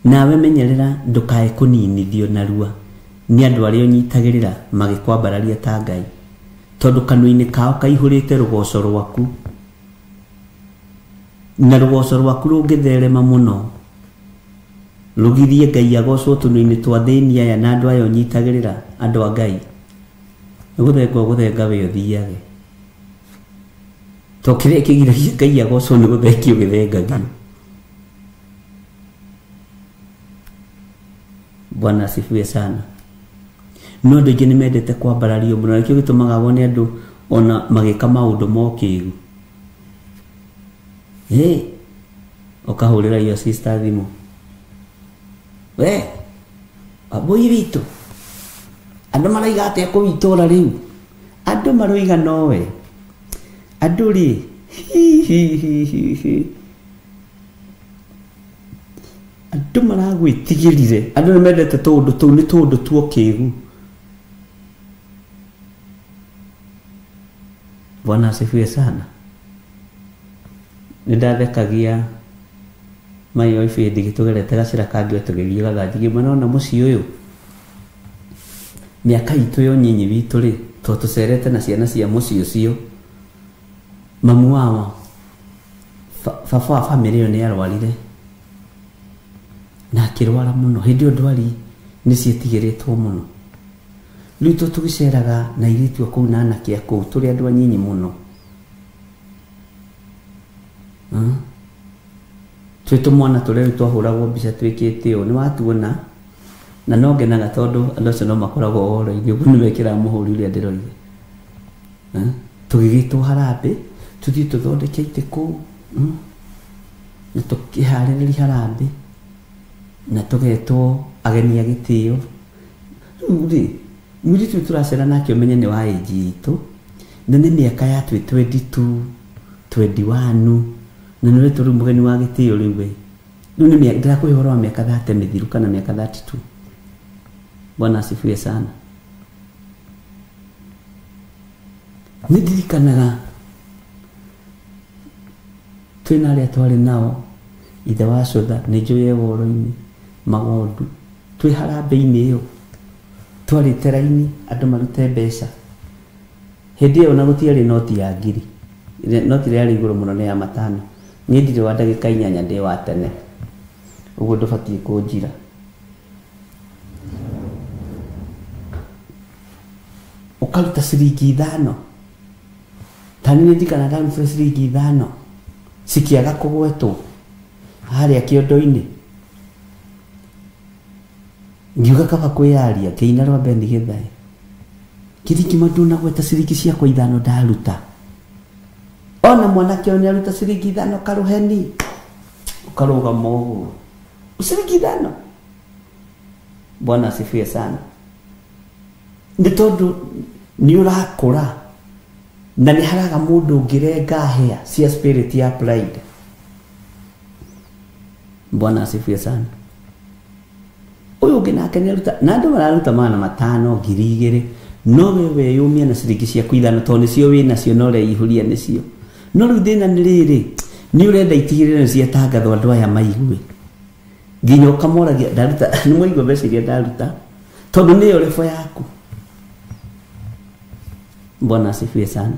Nawe menyerera ndũkae kũninithio narua nĩ andũ arĩa ũnyitagĩrĩra magĩkwambararia ta Ngai, tondũ kanua-inĩ kao kaihũrĩte rũgoco rwaku, na rũgoco rwaku rũngĩtherema mũno rũgirie Ngai agocwo tũnua-inĩ twa thĩni aya na andũ aya ũnyitagĩrĩra, andũ a Ngai. Nĩ gũthenga ũgũthenga we ũthiage. To kĩrĩa kĩgiragia Ngai agocwo nĩ gũthengio gĩthengagio. Bwana asifiwe sana. No andũ aingĩ nĩ mendete kwambarario mũno, nĩkĩo gĩtũmaga wone andũ ona magĩka maũndũ ma ũkĩgu. Ũkahũrĩra your sister thimũ, we Wambũi witũ, andũ maraiga atĩa kũu itũũra rĩu? Andũ maroiga nowe. Andũ rĩ, hi hi hi hi hi, andũ maragwĩtigĩrire. Andũ nĩ mendete tũũndũ tũu, nĩ tũũndũ twa ũkĩgu. Bwana asifiwe sana. Nĩ ndathekagia mai wa ibĩndĩ gĩtũgerete gacĩra kangĩ tũgĩthiĩ gathanji ngĩmwĩra nona mũciĩ ũyũ mĩaka itũ ya ũnyinyi witũ rĩ, to tũcerete na ciana cia mũciĩ ũcio, mamu wao baba wa bamĩrĩ ĩyo nĩ arwarire na akĩrwara mũno. Hĩndĩ ĩyo ndwari nĩ ciĩtigĩrĩtwo mũno. Rĩu to tũgĩceraga na airĩtu a kũu na anake a kũu tũrĩ andũ anyinyi mũno. Twĩ tũmwana tũrĩa rĩu twahũragwo mbica twĩkĩte ũũ, nĩ watuona, na no ngenaga tondũ andũ acio no makoragwo ũhoro-inĩ ũguo nĩ mekĩraga mũhũri ũrĩa ndĩroiga. Tũgĩgĩtwo harambĩ, tũthiĩ tũthondeke itĩ kũu, na tũkĩharĩrĩria harambĩ, na tũgetwo ageni a gĩtĩo. Rĩu rĩ, mũirĩtu ũyũ tũracera nake ũmenye nĩ wa age itũ, na nĩ mĩaka ya twĩ 22, 21, na nĩ wetwo rĩu mũgeni wa gĩtĩo rĩu we. Rĩu nĩ ndĩrakũhe ũhoro wa mĩaka 30 mĩthiru kana mĩaka 32. Bwana asifiwe sana. Nĩ ndirikanaga twĩna arĩa twarĩ nao, ithe wa cũtha nĩ njũĩ e woro-inĩ, magondu, twĩ harambĩ-inĩ ĩyo, twarĩte raini andũ marute mbeca. Hĩndĩ ĩyo ona gũtiarĩ noti ya ngiri, noti ĩrĩa yarĩ igũrũ mũno nĩ ya matano. Niĩ ndirĩ wa ndagĩka 8 ndĩ wa tene, ũguo ndũbatiĩ kũnjira. Ũkaruta ciringi 5, ta niĩ ndirikanaga ndarutire ciringi 5 cikĩaga kũgwetwo harĩa kĩondo-inĩ. Ngiuga kaba kwĩyaria, ngĩina rwa Ben Githae. Ngiri ngima ndũnagweta ciringi ciakwa 5 ndaruta. Ona mwanake ũyũ nĩaruta ciringi 5 karuheni ukarũgama ũguo ciringi 5. Bwana asifiwe sana. Nĩ tondũ nĩ ũrakũra na nĩ haraga mũndũ ũngĩrenga hĩa cia spirit ya pride. Bwana asifiwe sana. Ũyũ ũngĩ nake nĩaruta na andũ mararuta 500 2,000 no we weyũmia na ciringi ciaku 5 tondũ nĩcio wĩ nacio na ũreihũria nĩcio. No rĩu thĩna nĩ rĩrĩ, nĩ ũrenda itigĩrĩre nĩ ciatangathwo andũ aya maigue, nginya ũkamoragia ndaruta nĩ mwaigua mbeca iria ndaruta tondũ nĩyo rebo yaku. Bwana asifiwe sana.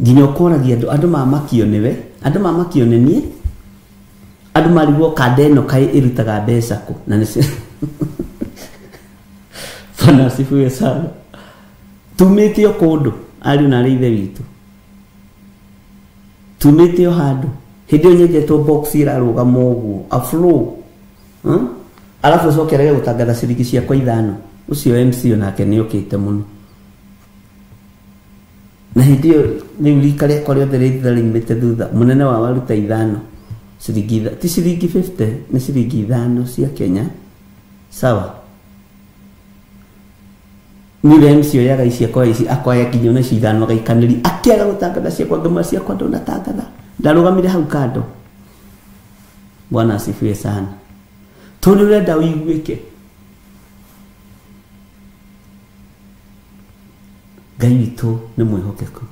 Nginya ũkoragia andũ, andũ mamakio nĩwe, andũ mamakio nĩ niĩ, andũ marigwo kanda ĩno kaĩ ĩrutaga mbeca kũ na nĩ. Bwana asifiwe sana. Tumĩte o kũndũ ariũ na arĩ ithe witũ, tumĩte o handũ. Hĩndĩ ĩyo nyenjetwo box ĩrarũgama ũguo a flow, alafu ũcoke arege gũtangatha ciringi ciakwa 5. Ũcio MC onake nĩ okĩte mũno. Na hĩndĩ ĩyo rĩu rika rĩakwa rĩothe rĩthutha rĩumĩte thutha, mũnene wao aruta 5 ciringi, ti ciringi 50, nĩ ciringi 5 cia Kenya. Sawa. Niwe MC oyaga ici akoya ici akoya nginya ona ici 5 agaikanĩria akĩaga gũtangatha ciakwa ngĩmwe ciakwa ndũnatangatha ndarũgamire hau kando. Bwana asifiwe sana. Tondũ ũrenda ũiguĩke. Ngai witũ nĩ mwĩhokeku.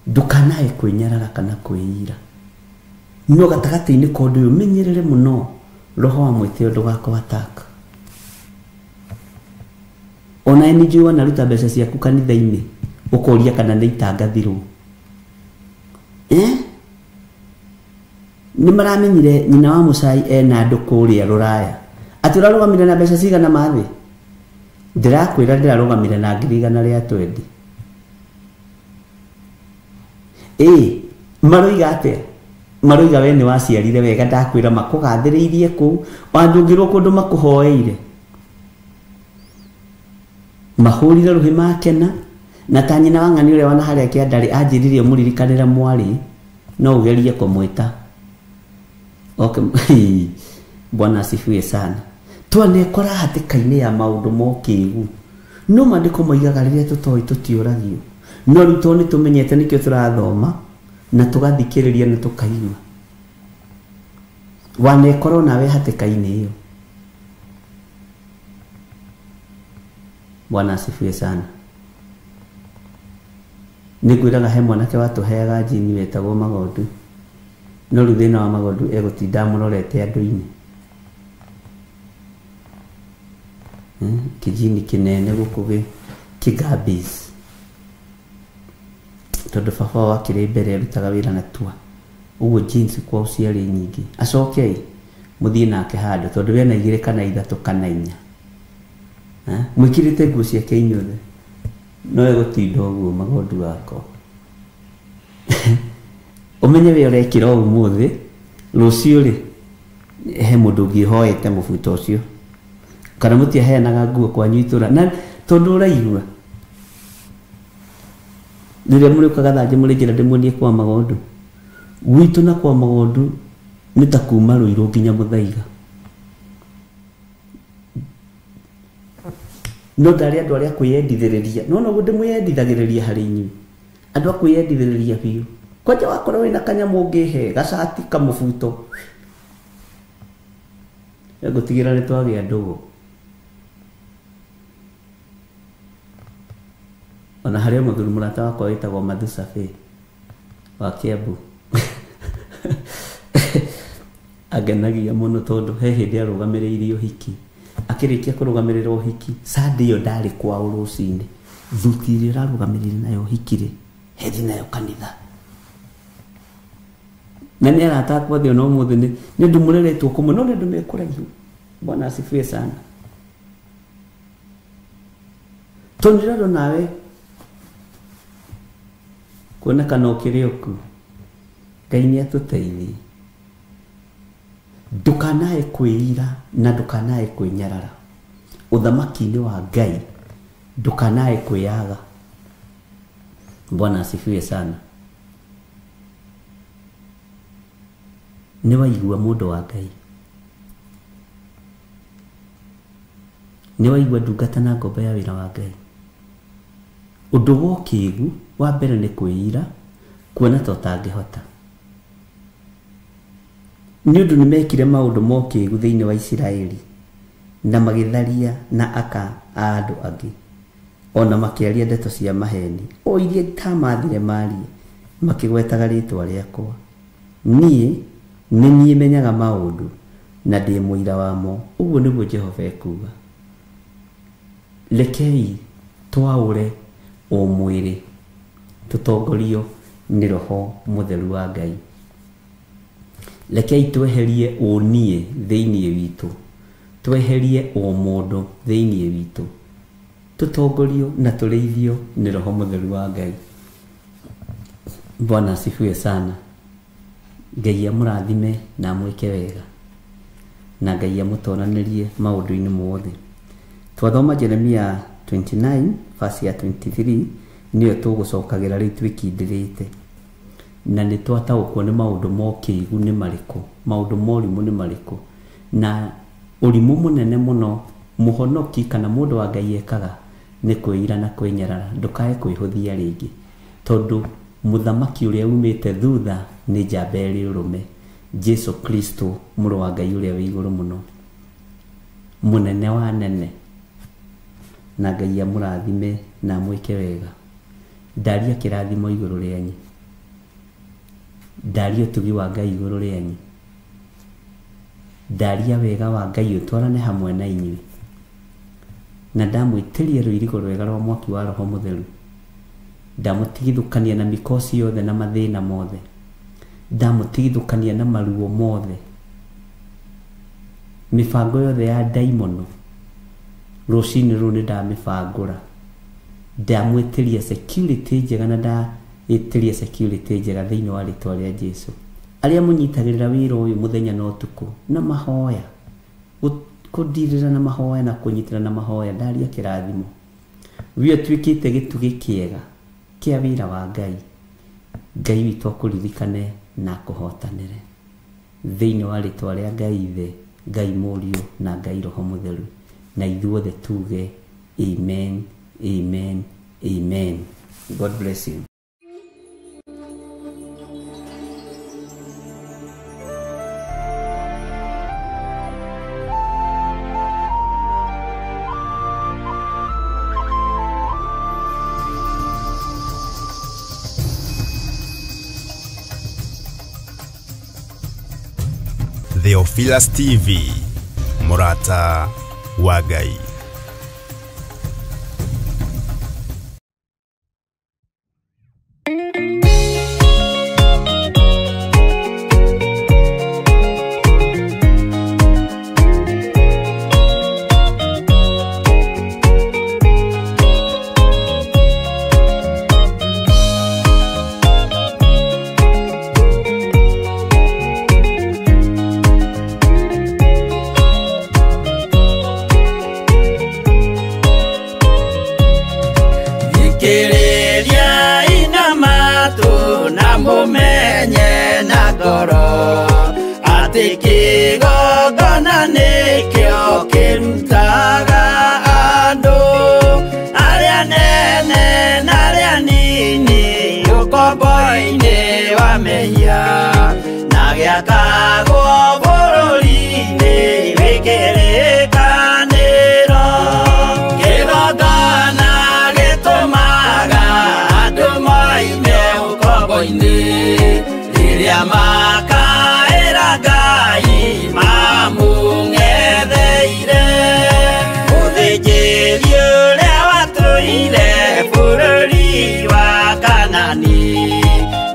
Ndũkanae kwĩnyarara kana kwĩira. No gatagatĩ-inĩ ka ũndũ ũyũ menyerere mũno roho wa mwĩtĩo ndũgakũ-attack. Ona nĩ njũĩ wanaruta mbeca ciaku kanitha-inĩ ũkoria kana nĩ itangathirwo. Nĩ maramenyire nyina wa Mũcai ena andũ kũrĩa Rũraya. Atĩ ũrarũgamire na mbeca cigana mathĩ? Ndĩrakwĩra ndĩrarũgamire na 120,000. Maroiga atĩa? Maroiga we nĩ waciarire wega, ndakwĩra makũgathĩrĩirie kũu, wandũngĩrwo kũndũ makũhoeire. Mahũrire rũhĩ makena na ta nyina wa ng'ani ũrĩa wana harĩa kĩandarĩ anjĩrire ũmũririkanĩre mwarĩ no ũgerie kũmwĩta. Okay. Bwana asifiwe sana. Twanekora hatĩka-inĩ ya maũndũ ma ũkĩgu. No maandĩko moigaga rĩrĩa tũtoĩ tũtiũragio. No rĩu tondũ nĩ tũmenyete nĩkĩo tũrathoma na tũgathikĩrĩria na tũkaigua. Wanekora onawe hatĩka-inĩ ĩyo. Bwana asifiwe sana. Nĩngwĩraga he mwanake watũheaga njini wetagwo Magondu. No rĩu thĩna wa Magondu egũtinda amũrorete andũ-inĩ. Kĩjini kĩnene gũkũ kĩgabis. Tondũ baba wao akĩrĩ mbere arutaga wĩra na tua. Ũguo jeans kwao ciarĩ nyingĩ. Acoke mũthiĩ nake handũ tondũ we na 2 kana 3 kana 4. Mwĩkĩrĩte nguo ciake inyuothe. No egũtinda ũguo Magondu wakwa. Ũmenye we ũrekĩra ũmũthĩ, rũciũ rĩ he mũndũ ũngĩ ũhoete mũbuto ũcio. Kana mũtiaheanaga nguo kwanyu itũra na tondũ ũraigua. Rĩrĩa mũrĩũkaga thanjĩ mũrĩ njĩra ndĩmuonie kwa Magondu. Gwitũ na kwa Magondu nĩ ta kuma Rũirũ nginya Mũthaiga. No ndarĩ andũ arĩa kwĩyendithĩrĩria. No noguo ndĩmwĩyendithagĩrĩria harĩ inyuĩ. Andũ a kwĩyendithĩrĩria biũ. Kwanja wakorwo wĩna kanyamũ ũngĩhe, gacati kamũbuto. Ngũtigĩra nĩ twagĩa ndũgũ. Ona harĩ o mũthuri mũrata wakwa wĩtagwo Mathusabe wa Kiambu. Angenagia mũno tondũ he hĩndĩ arũgamĩrĩire ũhiki. Akĩrĩkia kũrũgamĩrĩra ũhiki, Sunday ĩyo ndarĩ kwao rũcinĩ. Thuti ĩrĩa ũrarũgamĩrĩire nayo ũhiki rĩ, hethi nayo kanitha. Na nĩ arata akwa othe ona ũmũthĩ nĩ ũndũ mũreretwo kũmwe, no nĩ ũndũ me kũraihu. Bwana asifiwe sana. Tondũ ndĩrona nawe kuonekana ũkĩrĩ oku. Ngai nĩ atũteithie. Ndũkanae kwĩira na ndũkanae kwĩnyarara. Ũthamaki-inĩ wa Ngai ndũkanae kwĩyaga. Bwana asifiwe sana. Nĩ waigua mũndũ wa Ngai, nĩ waigua ndungata na ngombo ya wĩra wa Ngai. Ũndũ wa ũkĩgu wa mbere nĩ kwĩira, kuona ta ũtangĩhota. Nĩ ũndũ nĩ mekire maũndũ ma ũkĩgu thĩinĩ wa Isiraeli na magĩtharia na aka a andũ angĩ, ona makĩaria ndeto cia maheni o iria itamathire marie, makĩgwetaga rĩtwa rĩakwa. Niĩ nĩ niĩ menyaga maũndũ na ndĩ mũira wamo, ũguo nĩguo Jehova ekuuga. Rekei twaũre ũmwĩrĩ tũtongorio nĩ Roho Mũtheru wa Ngai. Rekei tweherie ũniĩ thĩinĩ witũ, tweherie ũmũndũ thĩinĩ witũ, tũtongorio na tũrĩithio nĩ Roho Mũtheru wa Ngai. Bwana asifiwe sana. Ngai amũrathime na amwĩke wega, na Ngai amũtoranĩrie maũndũ-inĩ mothe. Twathoma Jeremia 29 verse ya 23 nĩyo tũgũcokagĩra rĩu twĩkindĩrĩte, na nĩ twataũkwo nĩ maũndũ ma ũkĩgu nĩ marĩkũ, maũndũ ma ũrimũ nĩ marĩkũ, na ũrimũ mũnene mũno mũhonoki kana mũndũ wa Ngai ekaga nĩ kwĩira na kwĩnyarara. Ndũkae kwĩhũthia rĩngĩ, tondũ mũthamaki ũrĩa umĩte thutha nĩ njamba ĩrĩ ũrũme, Jesu Kristo mũrũ wa Ngai ũrĩa wĩ igũrũ mũno, mũnene wa nene. Na Ngai amũrathime na amwĩke wega. Ndaria kĩrathimo igũrũ rĩanyu, ndaria ũtugi wa Ngai igũrũ rĩanyu, ndaria wega wa Ngai ũtwarane hamwe na inyuĩ, na ndamwĩtĩria rũirigo rwega rwa mwaki wa Roho Mũtheru. Ndamũtigithũkania na mĩkosi yothe na mathĩna mothe, ndamũtigithũkania na maruo mothe, mĩbango yothe ya ndaimono rũcinĩ rũrũ nĩ ndamĩbangũra. Ndamwĩtĩria security njega na ndaĩtĩria security njega thĩinĩ wa rĩtwa rĩa Jesu. Arĩa mũnyitagĩrĩra wĩra ũyũ mũthenya na ũtukũ na mahoya, kũndirĩra na mahoya na kũnyitĩra na mahoya, ndaria kĩrathimo. We ũtuĩkĩte gĩtugĩ kĩega kĩa wĩra wa Ngai. Ngai witũ akũririkane na akũhotanĩre thĩinĩ wa rĩtwa rĩa Ngai Ithe, Ngai Mũriũ na Ngai Roho Mũtheru, na ithuothe tuge amen, amen, amen. God bless you. Theophilus TV, Murata wa Ngai.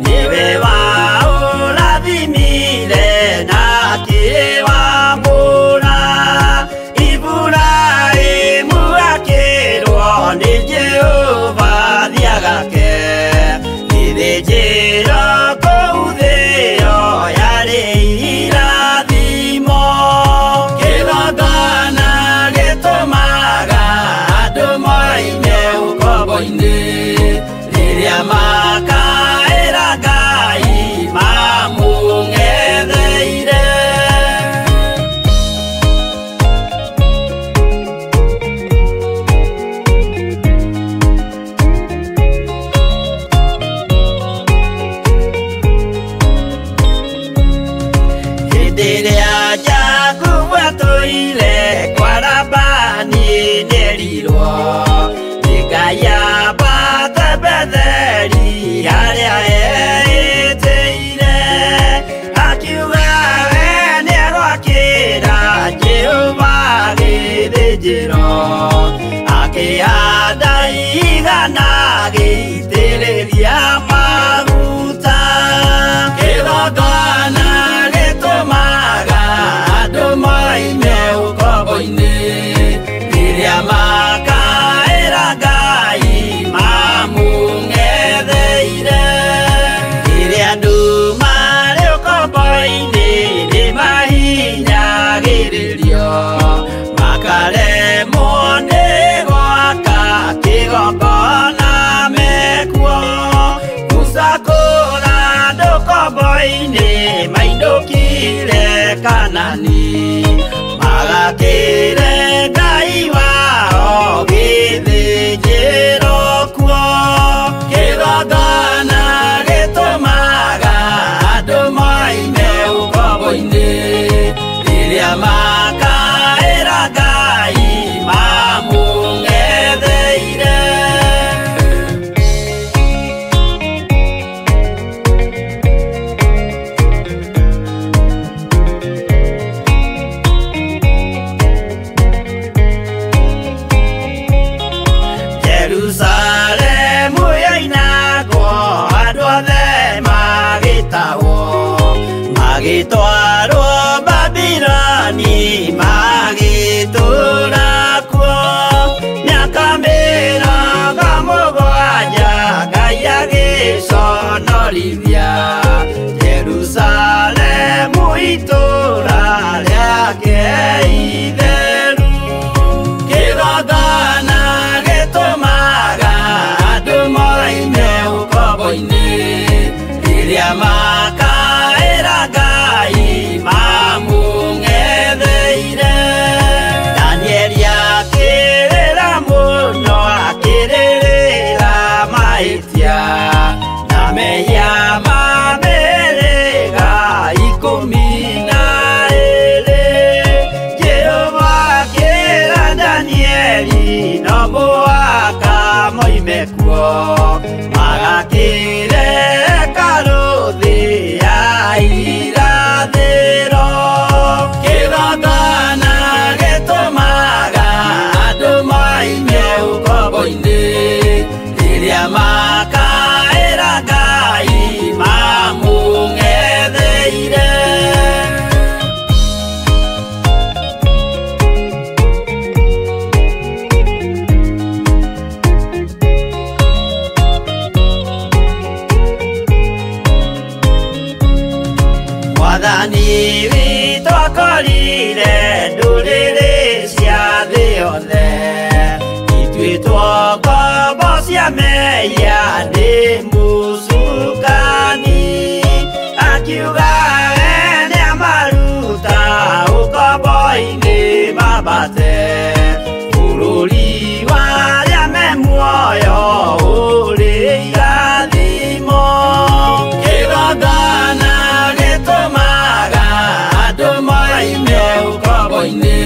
Niwe wa urathimire. ũkombo-inĩ mainũkire Kanani magakĩre Ngai wao gĩthĩnjĩro kuo kĩgongona gĩtũmaga andũ moime ũkombo-inĩ rĩrĩa makaĩra Ngai mamũng'etheire. Jerusalemu yoinagwo andũ othe magĩtahwo magĩtwarwo Babiloni magĩtũũra kuo mĩaka 70 Ngai agĩconorithia Jerusalemu itũũra rĩake itheru kĩgongona gĩtũmaga andũ moime ũkombo-inĩ rĩrĩa makaĩra Ngai mamũng'etheire. Danieli akĩrĩra mũno akĩrĩrĩra mahĩtia na mehia ma mĩhĩrĩga 12. Jehova akĩra Danieli no mũhaka moime kuo magakĩre hekarũ thĩ ya irathĩro. Kĩgongona gĩtũmaga andũ moime ũkombo-inĩ rĩrĩa makaĩra Ngai mamũng'etheire. Mwathani witũ akorire ndũrĩrĩ cia thĩ yothe ituĩtwo ngombo cia mehia nĩ mũcukani akiuga we nĩamaruta ũkombo-inĩ mambate bũrũri wa arĩa me muoyo ũrĩ irathimo. Kĩgongona gĩtũmaga andũ moime ũkombo-inĩ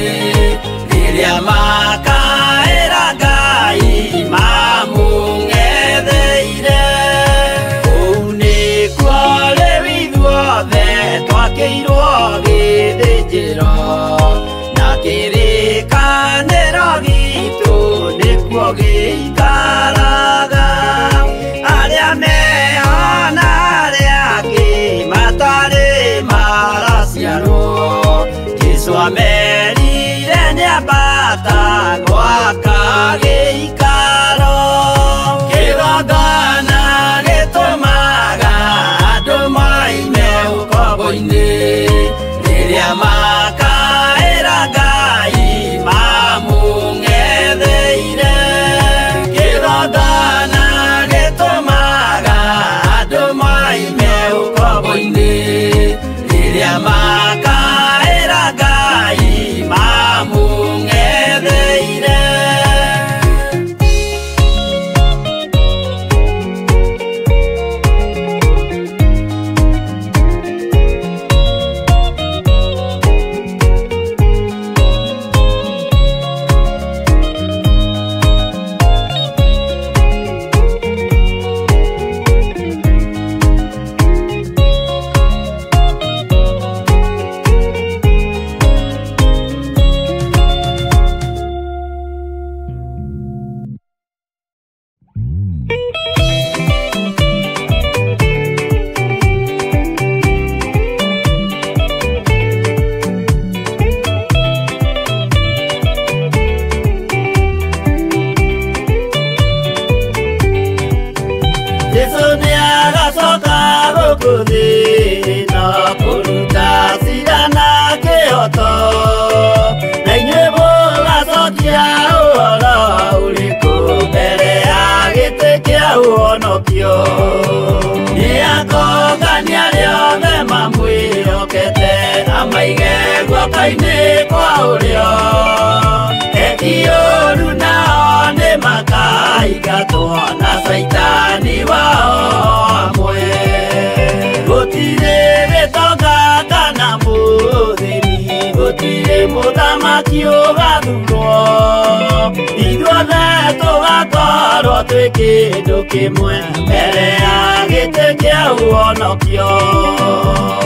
rĩrĩa makaĩra Ngai mamũng'etheire. Kũu nĩkuo rĩu ithuothe twakĩirwo gĩthĩnjĩro na kĩrĩkanĩro gitũ nĩkuo gĩikaraga arĩa meho na arĩa angĩ matarĩ maraciarwo Jesũ amerire nĩambata gwaka gĩikaro. Kĩgongona gĩtũmaga andũ moime ũkombo-inĩ rĩrĩa maka guoko-inĩ kwa ũrĩo. Eki ũũru nao nĩ makaingatwo na caitani wao amwe. Gũtirĩ gĩtonga kana mũthĩni, gũtirĩ mũthamaki ũgathurwo. Ithuothe tũgakorwo twĩ kĩndũ kĩmwe mbere ya gĩtĩ kĩa ũhonokio.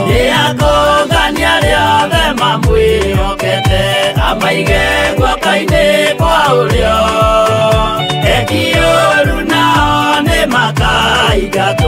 Nĩ akongania arĩa othe mamwĩhokete, amaige guoko-inĩ kwa ũrĩo. Eki ũũru nao nĩ makaingatwo